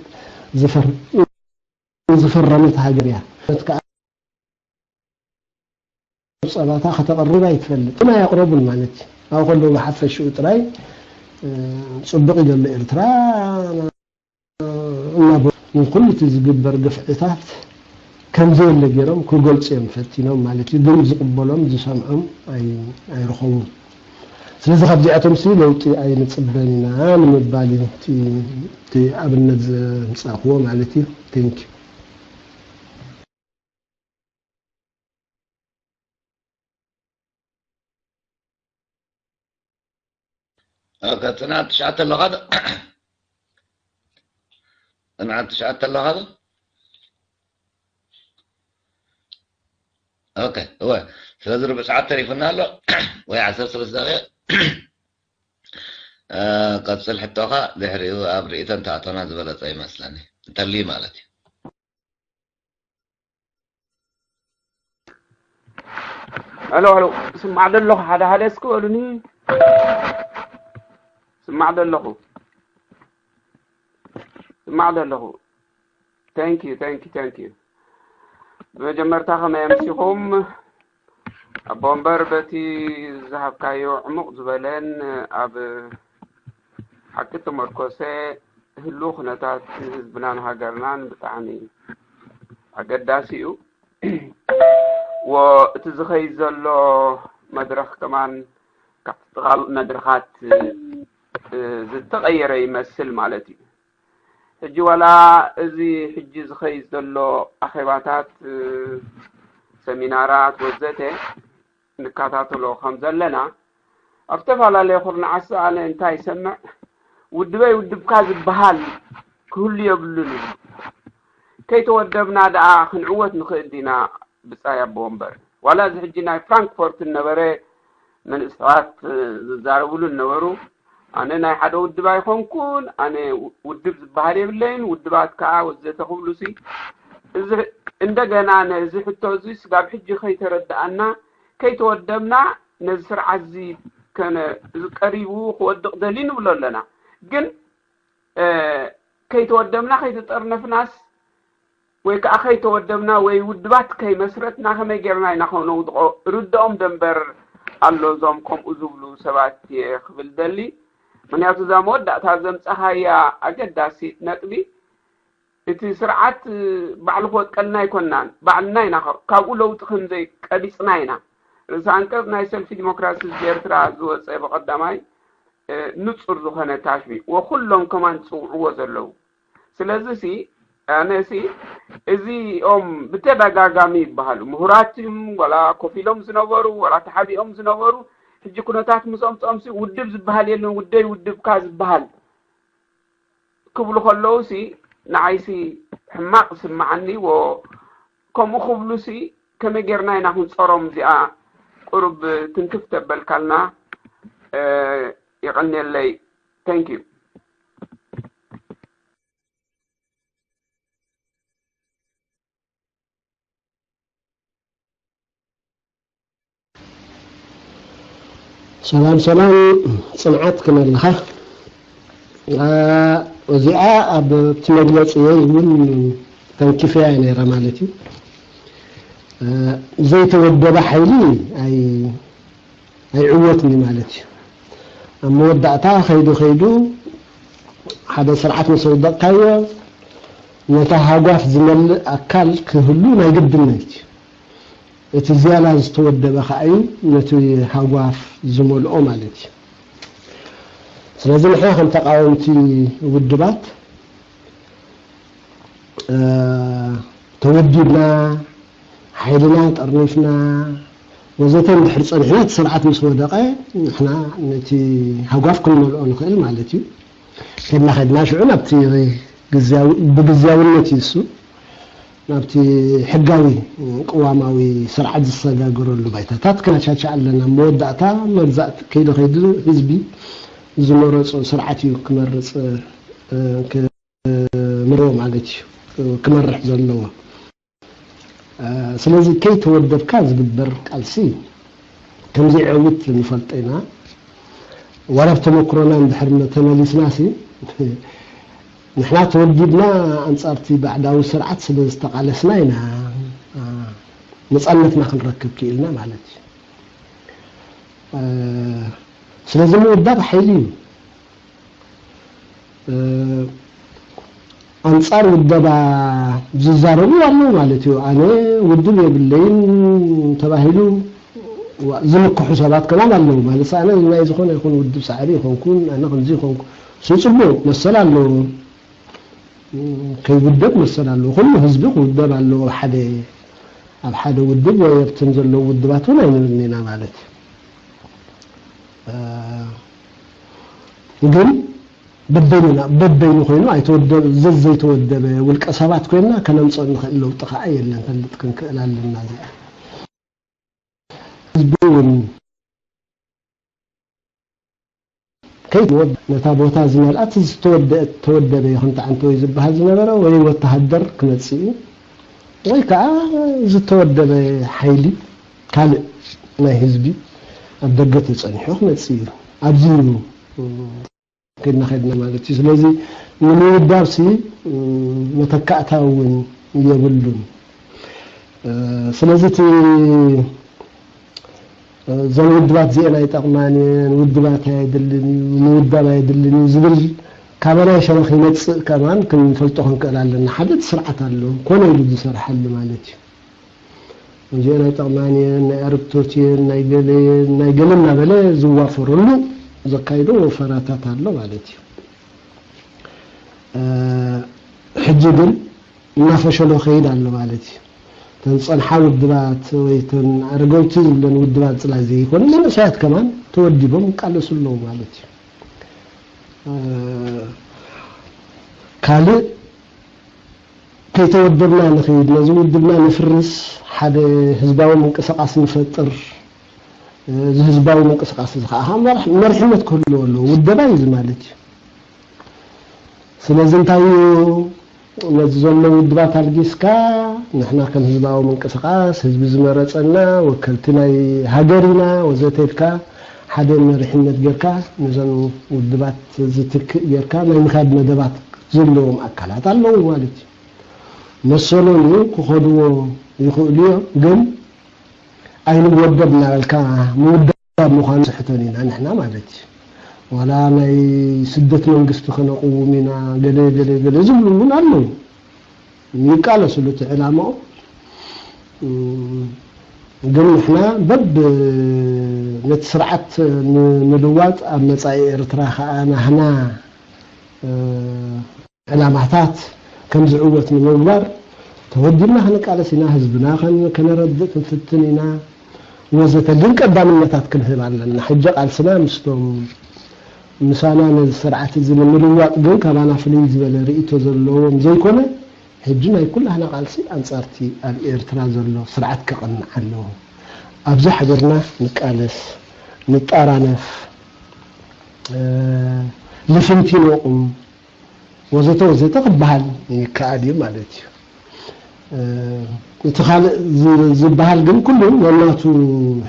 ዝፈር- ዝፈረመት ሃገር እያ። ከኣ ጸባታ ከተቕርብ ኣይትፈልጥ። ግን ኣየቕረቡን ማለት እዩ። ኣብኡ ከለዉ ብሓፈሽኡ ጥራይ ጽቡቕ እዩ ዘሎ ኤርትራ እናበሉ ንኩሉ እቲ ዝግበር ግፍዕታት ከም ዘየለ ገይሮም ክገልጹ እዮም ፈቲኖም ማለት እዩ። ግን ዝቕበሎም ዝሰምዖም ኣይ- ኣይረኸቡን። ስለዚ ካብዚኣቶም ሲ ለውጢ ኣይንጽበን ኢና ንምባል እዩ እቲ እቲ ኣብነት ዘምጻእክዎ ማለት እዩ። Thank you። ኦኬ፣ ጽንዓት ትሽዓተ ኣለኻ ዶ? ጽንዓት ትሽዓተ ኣለኻ ዶ? ኦኬ፣ እወ። ስለዚ ርብዕ ሰዓት ተሪፉና ኣሎ ወይ ዓሰርተ ሰለስተ ደቂቕ። እ፣ ቀጽል ሕቶኻ፣ ድሕሪኡ ኣብ ርእይቶ እንተኣቶና ዝበለጸ ይመስለኒ። እንተልዩ ማለት እዩ። ሄሎ ሄሎ፣ ስማዕ ደለኹ። ሓደ ሓደ እስኪ በሉኒ። ስማዕ ደለኹ። ስማዕ ደለኹ። Thank you, thank you, thank you። ብመጀመርታ ከመይ ኣምሲኹም? ኣቦ ወንበር በቲ ዝሃብካዮ ዕሙቕ ዝበለን ኣብ ሓቂ ተመርኮሰ ህሉው ኩነታት ህዝብናን ሃገርናን ብጣዕሚ ኣገዳሲ እዩ። ወ- እቲ ዝኸይድ ዘሎ መድረኽ ከማን ካብቲ ጥቓ መድረኻት እ፣ ዝተቐየረ ይመስል ማለት እዩ። ሕጂ ዋላ እዚ ሕጂ ዝኸይድ ዘሎ ኣኼባታት እ፣ ሰሚናራት ወዘተ ንከታተሎ ከም ዘለና ኣብ ዝተፈላለየ ኩርናዓት ኣነ እንታይ ይሰምዕ ውድበይ ውድብካ ዝበሃል ክህሉ የብሉን እዩ። ከይተወደብና ደኣ ክንዕወት ንኽእል ዲና ብጻይ ኣቦ ወንበር ዋላ እዚ ሕጂ ናይ ፍራንክፎርት ነበረ መንእሰያት ዝዛረብሉ ነበሩ። ኣነ ናይ ሓደ ውድብ ኣይኮንኩን፣ ኣነ ውድብ ዝበሃል የብለይን፣ ውድባት ከዓ ወዘተ ክብሉ ሲ እዚ እንደገና ነዚ ሕቶ እዚ ስጋብ ሕጂ ከይተረድኣና ከይተወደብና ነዚ ስርዓት እዚ ከነ እዚ ቀሪቡ ክወድቕ ደልዩ ንብሎ ኣለና። ግን ከይተወደብና ከይተጠርነፍናስ ወይ ከዓ ከይተወደብና ወይ ውድባት ከይመስረትና ከመይ ጌርና ኢና ከነውድቆ? ርድኦም ደንበር ኣሎ እዞም ከምኡ ዝብሉ ሰባት እየ ክብል ደሊ። ምክንያቱ እዛ መወዳእታ ዘምጻኻያ ኣገዳሲት ነጥቢ፣ እቲ ስርዓት ባዕሉ ክወድቀልና ኣይኮናን፣ ባዕልና ኢና ካብ-፣ ካብኡ ለውጢ ከም ዘይቀቢጽና ኢና። ርእሰ ኣንቀጽ ናይ ሰልፊ ዲሞክራሲ ህዝቢ ኤርትራ ዝወጸ ብቐዳማይ፣ እ፣ ንጹር ዝኾነ ታሽቢ፣ ወኩሎም ከማን ዝጽውዕዎ ዘለዉ። ስለዚ ሲ፣ ኣነ ሲ፣ እዚኦም ብተደጋጋሚ ይበሃሉ፣ ምሁራት እዮም፣ ወላ ኮፍ ኢሎም ዝነበሩ፣ ወላ ተሓቢኦም ዝነበሩ፣ ሕጂ ኩነታት ምስ ኣምጽኦም ሲ፣ ውድብ ዝበሃል የለን፣ ውደይ ውድብካ ዝበሃል ክብሉ ከለዉ ሲ፣ ንዓይ ሲ ሕማቕ ይስምዓኒ። ወ-፣ ከምኡ ክብሉ ሲ፣ ከመይ ጌርና ኢና ክንጸሮም? እዚኣ ቁሩብ ትንክፍ ተበልካልና፣ እ፣ የቐንየለይ። Thank you። ሰላም ሰላም፣ ጽንዓት ከመይ ኣለኻ? አ፣ እዚኣ ኣብ እቲ መግለጺ እውን ተንኪፈያ እየ ነይረ ማለት እዩ። አ፣ ዘይተወደበ ሓይሊ ኣይ-፣ ኣይዕወትን እዩ ማለት እዩ። ኣብ መወዳእታ ከይዱ ከይዱ ሓደ ስርዓት ምስ ኣውደቕካዮ ነታ ሃጓፍ ዝመልእ ኣካል ክህሉ ናይ ግድን ማለት እዩ። እቲ ዝያዳ ዝተወደበ ከኣ እዩ ነቲ ሃጓፍ ዝመልኦ ማለት እዩ። ስለዚ ንሕና ከም ተቃወምቲ ውድባት፣ እ፣ ተወዲብና፣ ሓይልና ጠርኒፍና፣ ወዘተ እንድሕር ጸኒሕና፣ እቲ ስርዓት ምስ ወደቐ፣ ንሕና ነቲ ሃጓፍ ክንመልኦ ንኽእል ማለት እዩ። ከድና ከድና ሽዑ ናብቲ ግዝያዊ-፣ ብግዝያውነት እዩ እሱ፣ ናብቲ ሕጋዊ ቅዋማዊ ስርዓት ዝሰጋገረሉ ባይታታት ክነቻቻ ኣለና። መወዳእታ መግዛእቲ ከይዱ ከይዱ ህዝቢ ዝመረጾ ስርዓት እዩ ክመርጽ፣ እ፣ ክምርዎ ማለት እዩ፣ ክመርሕ ዘለዎ። እ፣ ስለዚ ከይተወደብካ ዝግበር ቃልሲ ከም ዘይዕውት ንፈልጦ ኢና። ዋላ ኣብ ተመክሮና እንድሕር ተመሊስና ሲ፣ ንሕና ተወዲብና ኣንጻርቲ ባዕዳዊ ስርዓት ስለ ዝተቓለስና ኢና፣ እ፣ ነጻነትና ክንረክብ ክኢልና ማለት እዩ። እ፣ ስለዚ ምውዳብ ሓይሊ እዩ። እ፣ ኣንጻር ውደባ ዝዛረቡ ኣለዉ ማለት እዩ። ኣነ ውድብ የብለይን ተባሂሉ ዋ-፣ ዝምክሑ ሰባት ከማን ኣለዉ ማለት፣ ኣነ ናይ ዝኾነ ይኹን ውድብ ሳዕሪ ይኾንኩን፣ ኣነ ከምዚ ይኾንኩ። እሱ ጽቡቕ መሰል ኣለዎ፣ ከይውደብ መሰል ኣለዎ። ኩሉ ህዝቢ ክውደብ ኣለዎ። ኣብ ሓደ፣ ኣብ ሓደ ውድብ ወይ ኣብተን ዘለዉ ውድባት እውን ኣይንብልን ኢና ማለት እዩ። እ፣ ግን በበይኑና፣ በበይኑ ኮይኑ ኣይተወደበ፣ ዘዘይተወደበ ውልቀ ሰባት ኮይንና ከነምጽኦ እንኽእል ለውጢ ከዓ የለን። ፈልጥ ክንክእል ኣለና። እዚኣ ህዝቢ እውን ከይወድ ነታ ቦታ ዝመልኣት ዝተወደአት፣ ተወደበ ይኹን ተዓንተ ወይ ዝበሃል ዝነበረ ወይ ወተሃደር ክመጽእ እዩ፣ ወይ ከዓ ዝተወደበ ሓይሊ ካልእ ናይ ህዝቢ ኣብ ደገ ተጸኒሑ ክመጽእ እዩ። ኣብዚ እዩ ከድና ከድና ማለት እዩ። ስለዚ ንምውዳብ ሲ፣ እ፣ መተካእታ እውን የብሉን። እ፣ ስለዚ እቲ፣ እ፣ እዘን ውድባት እዚአን ኣይጠቕማን እየን፣ ውድባት ኣየድልን እዩ፣ ምውዳብ ኣየድልን እዩ ዝብል ካበናይ ሸነኽ ይመጽእ ከማን ክንፈልጦ ክንክእል ኣለና። ሓደ እቲ ስርዓት ኣሎ፣ ኮነ ኢሉ ዝሰርሓሉ ማለት እዩ። እዚአን ኣይጠቕማን እየን፣ ናይ ኣረግቶት እየን፣ ናይ ገለ እየን፣ ናይ ገለ እናበለ ዝዋፈረሉ ዘካይዶ ወፈራታት ኣሎ ማለት እዩ። እ፣ ሕጂ ግን እናፈሸሎ ከይድ ኣሎ ማለት እዩ። እተን ዝጸንሓ ውድባት ወይ እተን ኣረገውቲ ዝብለን ውድባት ጽላል ዘይኮነ፣ መንእሰያት ከማን ተወዲቦም ይቃለሱ ኣለዉ ማለት እዩ። እ፣ ካልእ ከይተወደብና ንኸይድ፣ ነዚ ውድብና ነፍርስ፣ ሓደ ህዝባዊ ምንቅስቓስ ንፈጥር፣ እዚ ህዝባዊ ምንቅስቓስ እዚ ከዓ መርሕ-፣ መሪሕነት ክህልዎ ኣለዎ። ውደባ እዩ እዚ ማለት እዩ። ስለዚ እንታይ እዩ፣ ነዚ ዘሎ ውድባት ኣልጊስካ፣ ንሕና ከም ህዝባዊ ምንቅስቓስ፣ ህዝቢ ዝመረጸና፣ ወከልቲ ናይ ሃገር ኢና፣ ወዘተ ኢልካ፣ ሓደ መሪሕነት ጌርካ፣ ነዘን ውድባት ዝትክእ ጌርካ ናይ ምኻድ መደባት ዘለዎም ኣካላት ኣለዉ ማለት እዩ። መሰሎም እዩ፣ ክኸድዎ ይኽእሉ እዮም። ግን ኣይንወደብ እናበልካ ምውዳብ ምዃኑ ስሕተን ኢና ንሕና ማለት እዩ። ዋላ ናይ ስደት መንግስቲ ከነቕውም ኢና ገለ ገለ ገለ ዝብሉ እውን ኣለዉ። ይቃለስሉ እቲ ዕላማኦም። እም፣ ግን ንሕና በብ ነቲ ስርዓት ንምልዋጥ ኣብ መጻኢ ኤርትራ ከኣ ናህና፣ እ፣ ዕላማታት ከም ዝዕወት ንምግባር ተወዲብና ክንቃለስ ኢና፣ ህዝብና ከን-፣ ከነረድእ ክንፍትን ኢና ወዘተ። ግን ቀዳምነታት ክንህብ ኣለና። ሕጂ ቃልስና ምስቶም ምሳና ነዚ ስርዓት እዚ ንምልዋጥ ግን ካባና ፍልይ ዝበለ ርእይቶ ዘለዎም ዘይኮነ፣ ሕጂ ናይ ኩላህና ቃልሲ ኣንጻርቲ ኣብ ኤርትራ ዘሎ ስርዓት ክቕንዕ ኣለዎ። ኣብዚ ሓቢርና ንቃለስ፣ ንጣራነፍ፣ እ፣ ልፍንቲ ነቑም፣ ወዘተ ወዘተ ክበሃል ይከኣል እዩ ማለት እዩ። እ፣ እቲ ካልእ ዝ-፣ ዝበሃል ግን ኩሉ ነናቱ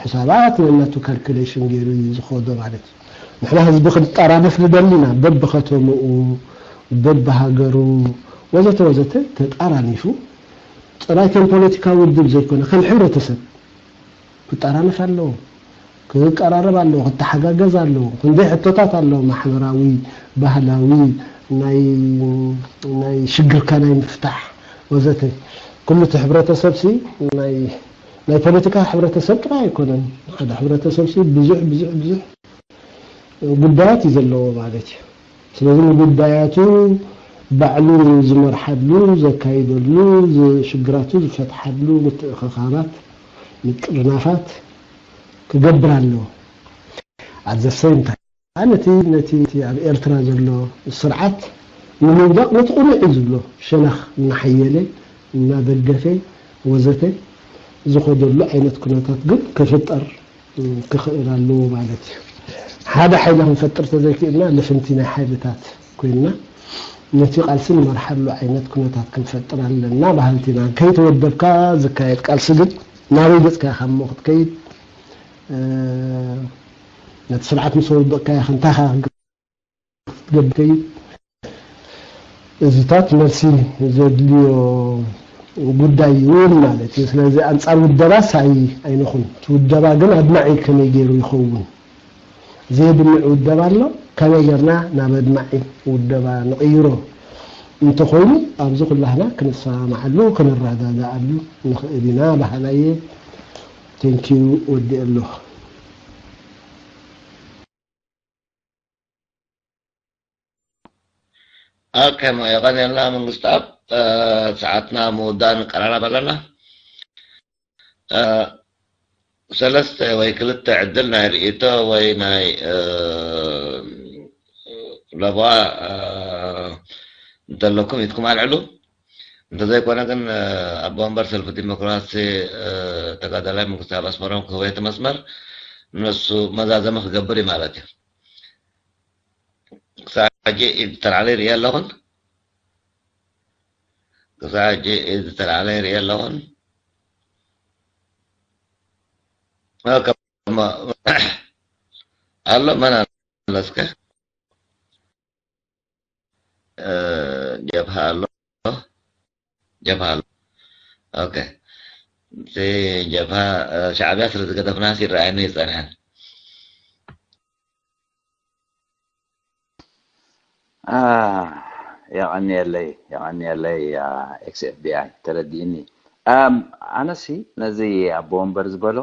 ሕሳባት፣ ነናቱ ካልኩሌሽን ገይሩ እዩ ዝኸዶ ማለት እዩ። ንሕና ህዝቢ ክንጠራነፍ ንደሊ ኢና፣ በብኸተምኡ፣ በብሃገሩ፣ ወዘተ ወዘተ ተጣራኒፉ፣ ጥራይ ከም ፖለቲካዊ ውድብ ዘይኮነ፣ ከም ሕብረተሰብ ክጠራነፍ ኣለዎ፣ ክቀራረብ ኣለዎ፣ ክተሓጋገዝ ኣለዎ። ክንደይ ሕቶታት ኣለዎ፣ ማሕበራዊ፣ ባህላዊ፣ ናይ፣ ናይ ሽግርካ ናይ ምፍታሕ ወዘተ። ኩሉ እቲ ሕብረተሰብ ሲ ናይ፣ ናይ ፖለቲካ ሕብረተሰብ ጥራይ ኣይኮነን። ሓደ ሕብረተሰብ ሲ ብዙሕ፣ ብዙሕ፣ ብዙሕ ጉዳያት እዩ ዘለዎ ማለት እዩ። ስለዚ ንጉዳያቱ ባዕሉ ዝመርሓሉ፣ ዘካይደሉ፣ ዝ-፣ ሽግራቱ ዝፈትሓሉ ምትእኽኻባት፣ ምጥርናፋት ክገብር ኣለዎ። At the same time፣ ነቲ፣ ነቲ፣ ነቲ ኣብ ኤርትራ ዘሎ ስርዓት ንምውዳቕ ነቲ ቅኑዕ እዩ ዝብሎ ሸነኽ እናሓየለ፣ እናደገፈ፣ ወዘተ ዝኸደሉ ዓይነት ኩነታት ግን ክፍጠር ክኽእል ኣለዎ ማለት እዩ። ሓደ ሓይሊ ክንፈጥር ተዘይክእልና፣ ልፍንቲ ናይ ሓይልታት ኮይንና፣ ነቲ ቃልሲ ንመርሓሉ ዓይነት ኩነታት ክንፈጥር ኣለና በሃልቲ ኢና። ከይተወደብካ ዝካየድ ቃልሲ ግን ናበይ ገጽካ ኢኻ እሞ ክትከይድ? እ፣ ነቲ ስርዓት ምስ ኣውደቕካዮ እንታይ ኢኻ ክትገብር? እዚታት መልሲ ዘድልዮ ጉዳይ እውን ማለት እዩ። ስለዚ ኣንጻር ውደባስ ኣይ-፣ ኣይንኹን። እቲ ውደባ ግን ኣድማዒ ከመይ ገይሩ ይኸውን? ዘየድምዕ ውደባ ኣሎ። ከመይ ጌርና ናብ ኣድማዒ ውደባ ንቕይሮ እንተኾይኑ፣ ኣብዚ ኩላህና ክንሰማማዓሉ፣ ክንረዳዳኣሉ ንኽእል ኢና በሃላይ እየ። ቴንኪዩ፣ ወዲኤ ኣለኹ። ኦኬ፣ የቐንየልና መንግስትኣብ። እ፣ ሰዓትና ምውዳእ ንቀራረብ ኣለና። እ፣ ሰለስተ ወይ ክልተ ዕድል ናይ ርእይቶ ወይ ናይ፣ እ፣ ለበዋ፣ እ፣ እንተለኩም ኢድኩም ኣልዕሉ። እንተዘይኮነ ግን፣ እ፣ ኣቦ ወንበር ሰልፊ ዲሞክራሲ፣ እ፣ ተጋዳላይ መንግስትኣብ ኣስመሮም ክህቦ እቲ መስመር፣ ንሱ መዛዘሚ ክገብር እዩ ማለት እዩ። ክሳዕ ሕጂ ኢድ ዝተላዕለ ይርኢ ኣለኹን። ክሳዕ ሕጂ ኢድ ዝተላዕለ ይርኢ ኣለኹን። ኦኬ፣ ማ-፣ ኣሎ፣ መን ኣሎ እስከ? እ፣ ጀብሃ ኣሎ። ጀብሃ ኣሎ። ኦኬ። እቲ ጀብሃ፣ እ፣ ሻዕብያ ስለ ዝገደፍናስ ይረኣየኒ ይጸንሐን። አ፣ የቐንየለይ፣ የቐንየለይ፣ አ፣ ኤክስ ኤፍ ቢ ኣይ፣ ተረዲእኒ። ኣም፣ ኣነሲ ነዚ ኣቦ ወንበር ዝበሎ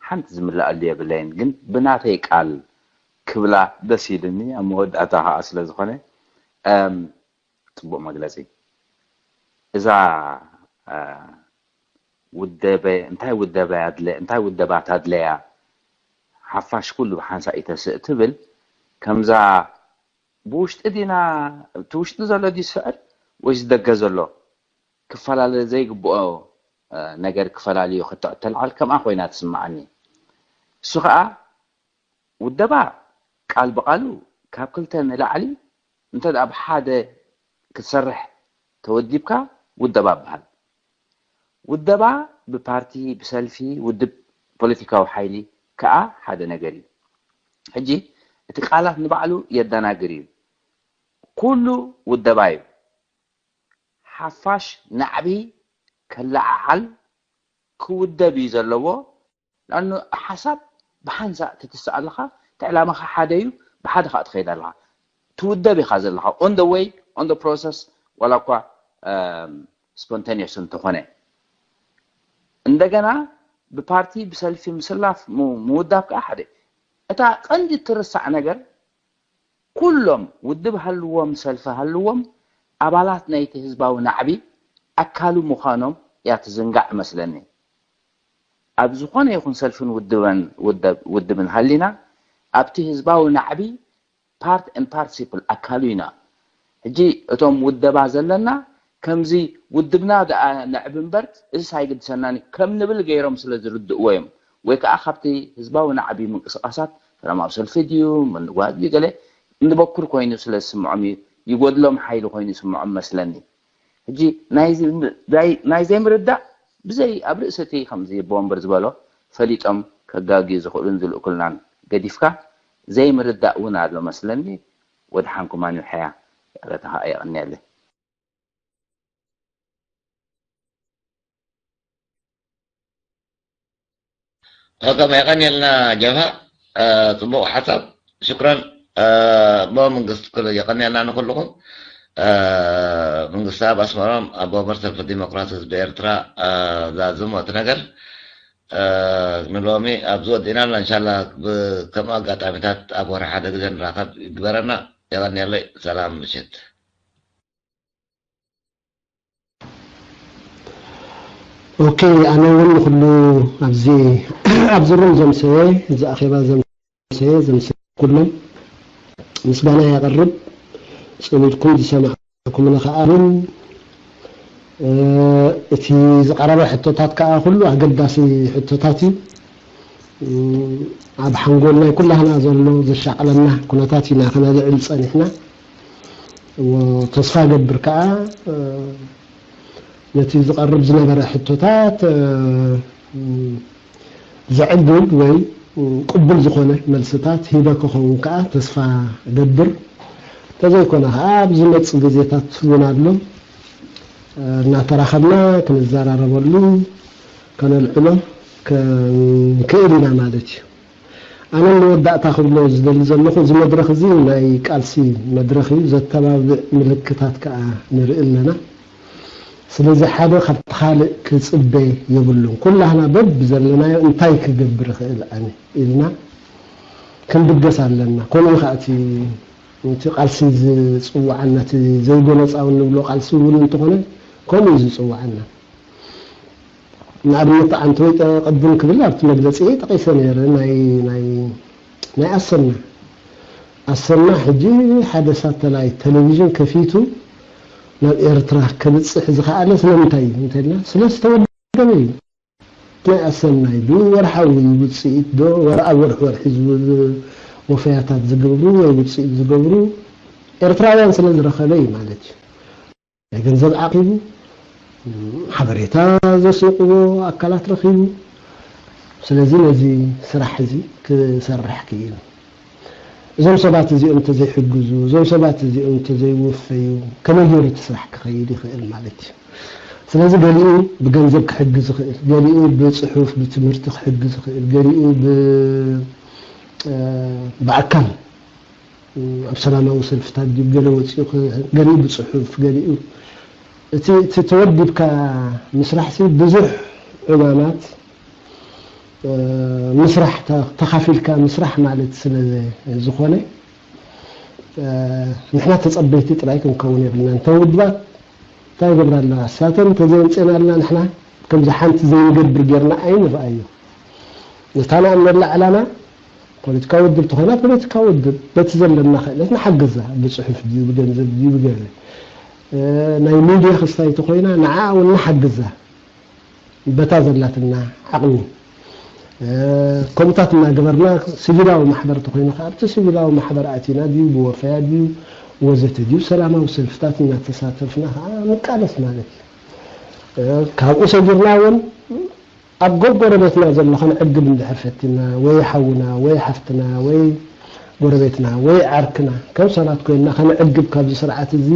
ሓንቲ ዝምልኣሉ የብለይን፣ ግን ብናተይ ቃል ክብላ ደስ ኢሉኒ፣ ኣብ መወዳእታ ኸዓ ስለ ዝኾነ፣ ኣም፣ ጽቡቕ መግለጺ። እዛ፣ አ፣ ውደበ፣ እንታይ ውደባ ያድለ-፣ እንታይ ውደባ ታድለያ፣ ሓፋሽ ኩሉ ብሓንሳእ ይተስእ ትብል፣ ከምዛ ብውሽጢ ዲና፣ እቲ ውሽጢ ዘሎ ድዩ ዝስዕር ወይስ ደገ ዘሎ ክፈላለ ዘይግብኦ፣ እ፣ ነገር ክፈላልዮ ክተ-፣ ተልዓል ከምኣ ኮይና ትስምዓኒ። እሱ ኸኣ ውደባ ቃል ብቓሉ ካብ ክልተ ንላዕሊ እንተ ደኣ ብሓደ ክትሰርሕ ተወዲብካ ውደባ ይበሃል። ውደባ ብፓርቲ፣ ብሰልፊ፣ ውድብ ፖለቲካዊ ሓይሊ ከኣ ሓደ ነገር እዩ። ሕጂ እቲ ቃላት ንባዕሉ የደናግር እዩ። ኩሉ ውደባ እዩ። ሓፋሽ ናዕቢ ከለዓዓል ክውደብ እዩ ዘለዎ። ንኣኑ ሓሳብ ብሓንሳእ ትትስእ ኣለኻ። እቲ ዕላማኻ ሓደ እዩ። ብሓደ ከዓ ትኸይድ ኣለኻ። ትውደብ ኢኻ ዘለኻ on the way, on the process፣ ዋላ እኳ ስፖንታኒየስ እንተኾነ። እንደገና ብፓርቲ ብሰልፊ ምስላፍ ምውዳብ ከዓ ሓደ። እታ ቀንዲ ትርሳዕ ነገር፣ ኩሎም ውድብ ሃልዎም ሰልፊ ሃልዎም ኣባላት ናይቲ ህዝባዊ ናዕቢ ኣካሉ ምዃኖም እያ ትዝንጋዕ መስለኒ። ኣብ ዝኾነ ይኹን ሰልፍን ውድበን ውድብን ሃሊና ኣብቲ ህዝባዊ ናዕቢ part and participል ኣካሉ ኢና። ሕጂ እቶም ውደባ ዘለና ከምዚ ውድብና ደኣ ነዕቢ እምበር እዚስ ኣይግድሰናን እዩ ከም ንብል ገይሮም ስለ ዝርድእዎ እዮም። ወይ ከዓ ካብቲ ህዝባዊ ናዕቢ ምንቅስቃሳት ሰላማዊ ሰልፊ ድዩ ምንጓድ ድዩ ገለ እንበኩር ኮይኑ ስለ ዝስምዖም እዩ፣ ይጎድሎም ሓይሊ ኮይኑ ይስምዖም መስለኒ። ሕጂ ናይ ዘይምርዳእ ብዘይ ኣብ ርእሲ እቲ ከምዚ ቦምበር ዝበሎ ፈሊጦም ከጋግዩ ዝኽእሉን ዝልእኩልናን ገዲፍካ ዘይምርዳእ እውን ኣሎ መስለኒ። ወድሓንኩም ኣንውሐያ። ይቕረታ ኸዓ የቐንየለይ። ከመ የቐንየልና ጀብሃ። ጽቡቕ ሓሳብ። ሽክረን። ኣቦ መንግስቲ ክል የቐንየልና ንኩልኹም። መንግስቲ ኣብ ኣስመሮም ኣብ ወንበር ሰልፊ ዲሞክራሲ ህዝቢ ኤርትራ ዛዝሞ እቲ ነገር ንሎሚ ኣብዚ ወዲእና ኣለና። እንሻላ ከምኡ ኣጋጣሚታት ኣብ ወርሒ ሓደ ግዜ ንራኸብ ይግበረና። የቐንየለይ። ሰላም ምሽት። ኦኬ፣ ኣነ እውን ንኩሉ ኣብዚ ኣብዚ ሩም ዘምሰየ፣ እዚ ኣኼባ ዘምሰየ፣ ዘምሰየ ኩሎም ምስጋና የቕርብ። ጽኒትኩም ዝሰማዕኩምኒ ከኣ እውን እቲ ዝቐረበ ሕቶታት ከኣ ኩሉ ኣገዳሲ ሕቶታት እዩ። ኣብ ሓንጎል ናይ ኩላህና ዘሎ ዘሻቕለና ኩነታት ኢና ከነልዕል ጸኒሕና። ተስፋ ገብር ከኣ ነቲ ዝቐርብ ዝነበረ ሕቶታት ዘዕግብ ወይ ቅቡል ዝኾነ መልስታት ሂበ ክኸውን ከኣ ተስፋ ገብር። እንተዘይኮነ ከኣ ኣብ ዝመጽእ ግዜታት እውን ኣሎ እናተራኸብና ክንዘራረበሉ ከነልዕሎ ክንክእል ኢና ማለት እዩ። ኣነ ንመወዳእታ ክብሎ ዝደሊ ዘለኹ፣ እዚ መድረኽ እዚ ናይ ቃልሲ መድረኽ እዩ። ዘተባብዕ ምልክታት ከኣ ንርኢ ኣለና። ስለዚ ሓደ ካብቲ ካልእ ክጽበ የብሉን። ኩላህና በብዘለናዮ እንታይ ክገብር እኽእል ኣነ ኢልና ክንብገስ ኣለና። ከምኡ እዩ ከኣ እቲ እቲ ቃልሲ ዝጽውዓና፣ እቲ ዘይጎነጻዊ እንብሎ ቃልሲ እውን እንተኾነ ከምኡ እዩ ዝጽውዓና። ንኣብነት ኣንቶይ ቅድም ክብል ኣብቲ መግለጺ ጠቒሰ ነይረ ናይ ናይ ናይ ኣሰና ኣሰና ሕጂ ሓደ ሳተላይት ቴሌቪዥን ከፊቱ ናብ ኤርትራ ከብጽሕ ዝኸኣለ ስለምንታይ እዩ እንተልና ስለ ዝተወደበ እዩ። ናይ ኣሰናይ ብወርሓዊ ውጽኢት ዶ ወርኣ ወርሒ ወርሒ ዝብል ወፈያታት ዝገብሩ ወይ ውጽኢት ዝገብሩ ኤርትራውያን ስለ ዝረኸበ እዩ ማለት እዩ። ናይ ገንዘብ ዓቂቡ ሓበሬታ ዘስንቅዎ ኣካላት ረኺቡ። ስለዚ ነዚ ስራሕ እዚ ክሰርሕ ክኢሉ። እዞም ሰባት እዚኦም እንተዘይሕግዙ፣ እዞም ሰባት እዚኦም እንተዘይወፈዩ ከመይ ገይሩ እቲ ስራሕ ክኸይድ ይኽእል ማለት እዩ። ስለዚ ገሊኡ ብገንዘብ ክሕግዝ ይኽእል፣ ገሊኡ ብፅሑፍ ብትምህርቲ ክሕግዝ ይኽእል፣ ገሊኡ ብኣካል ኣብ ሰላማዊ ሰልፍታት ድዩ ገለ ወፂኡ፣ ገሊኡ ብፅሑፍ፣ ገሊኡ እቲ ተወዲብካ ምስራሕ ብዙሕ ዕማማት ምስራሕ ተኻፊልካ ምስራሕ ማለት ስለ ዝኾነ ንሕና ተፀበይቲ ጥራይ ክንከውን የብልና። እንተን ውድባት እንታይ ይገብራ ኣለዋ? እሳተን እንተዘየምፅእና ኣለና ንሕና ከምዚ ሓንቲ ዘይንገብር ጌርና ኣይንርኣዮ። ነታ ንኣምነላ ዕላማ ፖለቲካዊ ውድብ ተኾይና ፖለቲካዊ ውድብ በቲ ዘለና ክእለት ንሓግዛ፣ ብፅሑፍ ድዩ ብገንዘብ ድዩ ብገለ ናይ ሚድያ ክስታይ ተኾይና ንዓ እውን ንሓግዛ። በታ ዘላትና ዓቕሚ ከምኡታት እናገበርና ሲቪላዊ ማሕበር ተኾይኑ ከዓ ኣብቲ ሲቪላዊ ማሕበር ኣቲና ድዩ ብወፈያ ድዩ ወዘተ ድዩ ሰላማዊ ሰልፍታት እናተሳተፍና ከዓ ንቃለስ ማለት እዩ። ካብኡ ሰጊርና እውን ኣብ ጎረቤትና ዘሎ ከነዕግብ እንድሕር ፈቲና ወይ ሓውና ወይ ሓፍትና ወይ ጎረቤትና ወይ ዓርክና ከም ሰባት ኮይንና ከነዕግብ ካብዚ ስርዓት እዚ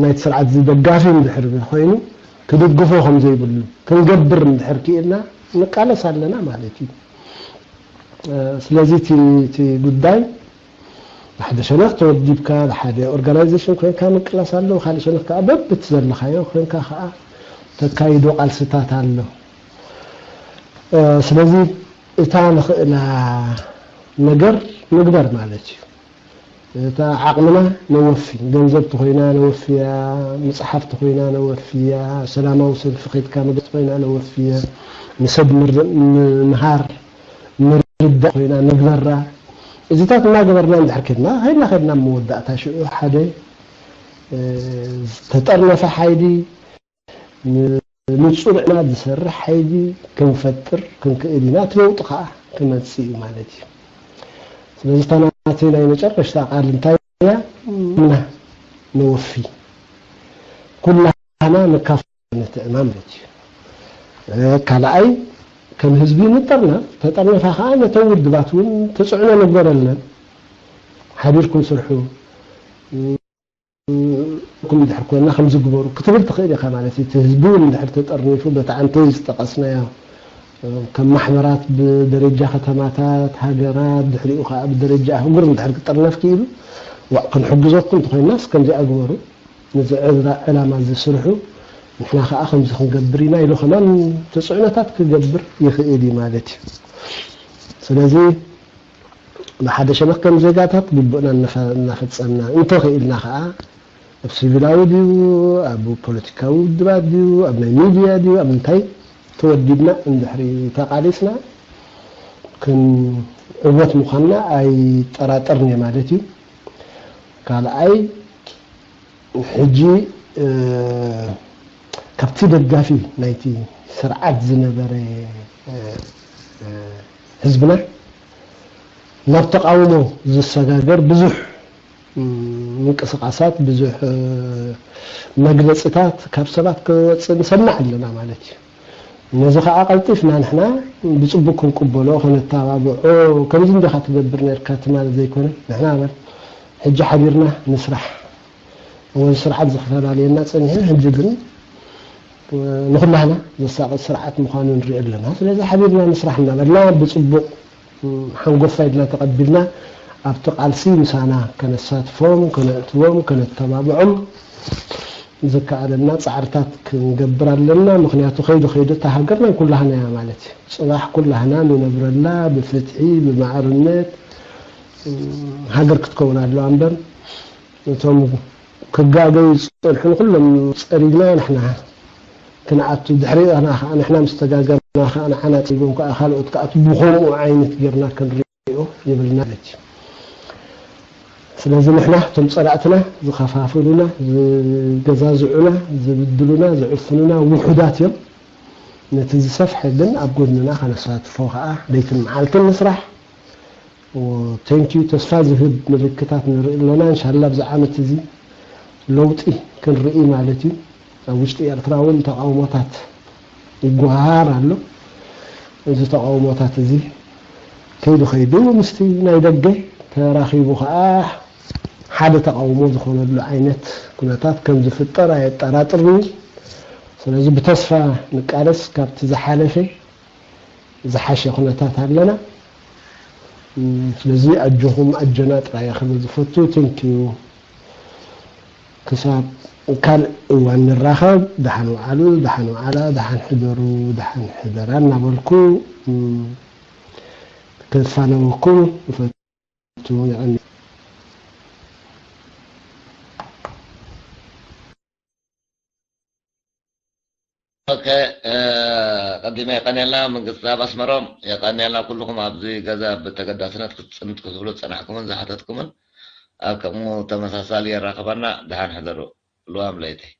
ናይቲ ስርዓት እዚ ደጋፊ እንድሕር ኮይኑ ክድግፎ ከም ዘይብሉ ክንገብር እንድሕር ክኢልና ንቃለስ ኣለና ማለት እዩ። ስለዚ እቲ ጉዳይ ብሓደ ሸነኽ ተወዲብካ ብሓደ ኦርጋናይዜሽን ኮይንካ ምቅላስ ኣሎ፣ ካልእ ሸነኽ ከዓ በብቲ ዘለኻዮ ኮይንካ ከዓ ተካይዶ ቃልስታት ኣሎ። ስለዚ እታ ንኽእላ ነገር ምግበር ማለት እዩ። እታ ዓቕምና ነወፊ፣ ገንዘብ ተኾይና ነወፍያ፣ መፅሓፍ ተኾይና ነወፍያ፣ ሰላማዊ ሰልፊ ከድካ መግለፂ ኮይና ነወፍያ፣ ንሰብ ምምሃር ምርዳእ ኮይና ንግበራ። እዚታት እናገበርና እንድሕር ከድና ከድና ከድና መወዳእታ ሽዑ ሓደ ተጠርነፈ ሓይሊ ንፁር ዕላማ ዝሰርሕ ሓይሊ ክንፈጥር ክንክእል ኢና። እቲ ለውጢ ከዓ ክመፅእ እዩ ማለት እዩ። ስለዚ እታ ናተይ ናይ መጨረሽታ ቃል እንታይ እያ? እና ነወፊ ኩላና ንካፍ ነቲ ዕማም ማለት እዩ። ካልኣይ ከም ህዝቢ ንጠርነፍ፣ ተጠርነፋ ከዓ ነቶም ውድባት እውን ተፅዕኖ ንግበረለን። ሓቢርኩም ስርሑ ኩም እንድሕር ኮይና ከምዚ ግበሩ ክትብል ትኽእል ኢኻ ማለት እዩ። እቲ ህዝቢ እውን እንድሕር ተጠርኒፉ በቲ ዓንተይ ዝጠቐስናዮ ከም ማሕበራት ብደረጃ ከተማታት፣ ሃገራት፣ ድሕሪኡ ከዓ ብደረጃ ኣህጉር እንድሕር ክጥርነፍ ክኢሉ ዋእ ክንሕግዘኩም እንተኮይናስ ከምዚኣ ግበሩ፣ ነዚ ዕላ- ዕላማ እዚ ስርሑ፣ ንሕና ከዓ ከምዚ ክንገብር ኢና ኢሉ ከማን ተፅዕኖታት ክገብር ይኽእል እዩ ማለት እዩ። ስለዚ ብሓደ ሸነኽ ከም ዜጋታት ግቡእና እናፈ- እናፈፀምና እንተኽኢልና ከዓ ኣብ ሲቪላዊ ድዩ ኣብ ፖለቲካዊ ውድባት ድዩ ኣብ ናይ ሚድያ ድዩ ኣብ እንታይ ተወዲብና እንድሕሪ ተቓሊስና ክንዕወት ምዃንና ኣይጠራጠርን እየ ማለት እዩ። ካልኣይ ሕጂ ካብቲ ደጋፊ ናይቲ ስርዓት ዝነበረ ህዝብና ናብ ተቃውሞ ዝሰጋገር ብዙሕ ምንቅስቃሳት ብዙሕ መግለፅታት ካብ ሰባት ክወፅእ ንሰምዕ ኣለና ማለት እዩ። ነዚ ከዓ ቀልጢፍና ንሕና ብፅቡቅ ክንቅበሎ ከነተባብዖ ከምዚ እንዲኻ ትገብር ነርካ እቲ ማለት ዘይኮነ ንሕና በል ሕጂ ሓቢርና ንስራሕ እወ ስርዓት ዝፈላለየና ፀኒሑ ሕጂ ግን ንኩላህና ዘሳቕጥ ስርዓት ምዃኑ ንርኢ ኣለና። ስለዚ ሓቢርና ንስራሕ እናበልና ብፅቡቕ ሓንጎፋይ ድና ተቐቢልና ኣብቲ ቃልሲ ምሳና ከነሳትፎም፣ ከነእትዎም፣ ከነተባብዖም ዝከኣለና ፃዕርታት ክንገብር ኣለና። ምክንያቱ ከይዱ ከይዱ እታ ሃገር ናይ ኩላህና እያ ማለት እዩ። ፅባሕ ኩላህና ንነብረላ ብፍትሒ ብማዕርነት ሃገር ክትከውን ኣለዋ እምበር እቶም ክጋገዩ ዝፀንሑ ንኩሎም ፀሪግና ንሕና ክንኣቱ ድሕሪና ከዓ ንሕና ምስ ተጋገርና ከዓ ንዓና ፀሪጎም ከዓ ካልኦት ክኣቱ ብከምኡ ዓይነት ጌርና ክንሪኦ የብልና ማለት እዩ። ስለዚ ንሕና እቶም ፀላእትና ዝኸፋፍሉና ዝገዛዝዑና ዝብድሉና ዝዕፍኑና ውሑዳት እዮም። ነቲ ዝሰፍሐ ግን ኣብ ጎድንና ከነሳትፎ ከዓ ለይትን መዓልትን ንስራሕ። ቴንኪዩ ተስፋ ዝህብ ምልክታት ንርኢ ኣለና እንሻላ ኣብዚ ዓመት እዚ ለውጢ ክንርኢ ማለት እዩ። ኣብ ውሽጢ ኤርትራ እውን ተቃውሞታት ይጓሃር ኣሎ። እዚ ተቃውሞታት እዚ ከይዱ ከይዱ ምስቲ ናይ ደገ ተራኺቡ ከዓ ሓደ ተቃውሞ ዝኾነሉ ዓይነት ኩነታት ከም ዝፍጠር ኣየጠራጥርን እዩ። ስለዚ ብተስፋ ንቃለስ ካብቲ ዝሓለፈ ዝሓሸ ኩነታት ኣለና። ስለዚ ኣጆኹም ኣጆና ጥራይ ክብል ዝፈቱ። ቴንኪዩ። ክሳብ ካልእ እዋን ንራኸብ። ደሓን ውዓሉ፣ ደሓን ውዓላ፣ ደሓን ሕደሩ፣ ደሓን ሕደራ እናበልኩ ክፋነወኩም እፈቱ። የቐኒ። ኦኬ፣ ቀዲመ የቀንየልና መንግስቲ ኣብ ኣስመሮም፣ የቀንየልና ኩልኹም ኣብዚ ገዛ ብተገዳስነት ክትፅምት ክትብሉ ዝፀናሕኩምን ዝሓተትኩምን። ኣብ ከምኡ ተመሳሳሊ የራኸበና። ደሓን ሕደሩ። ልዋም ለይተይ።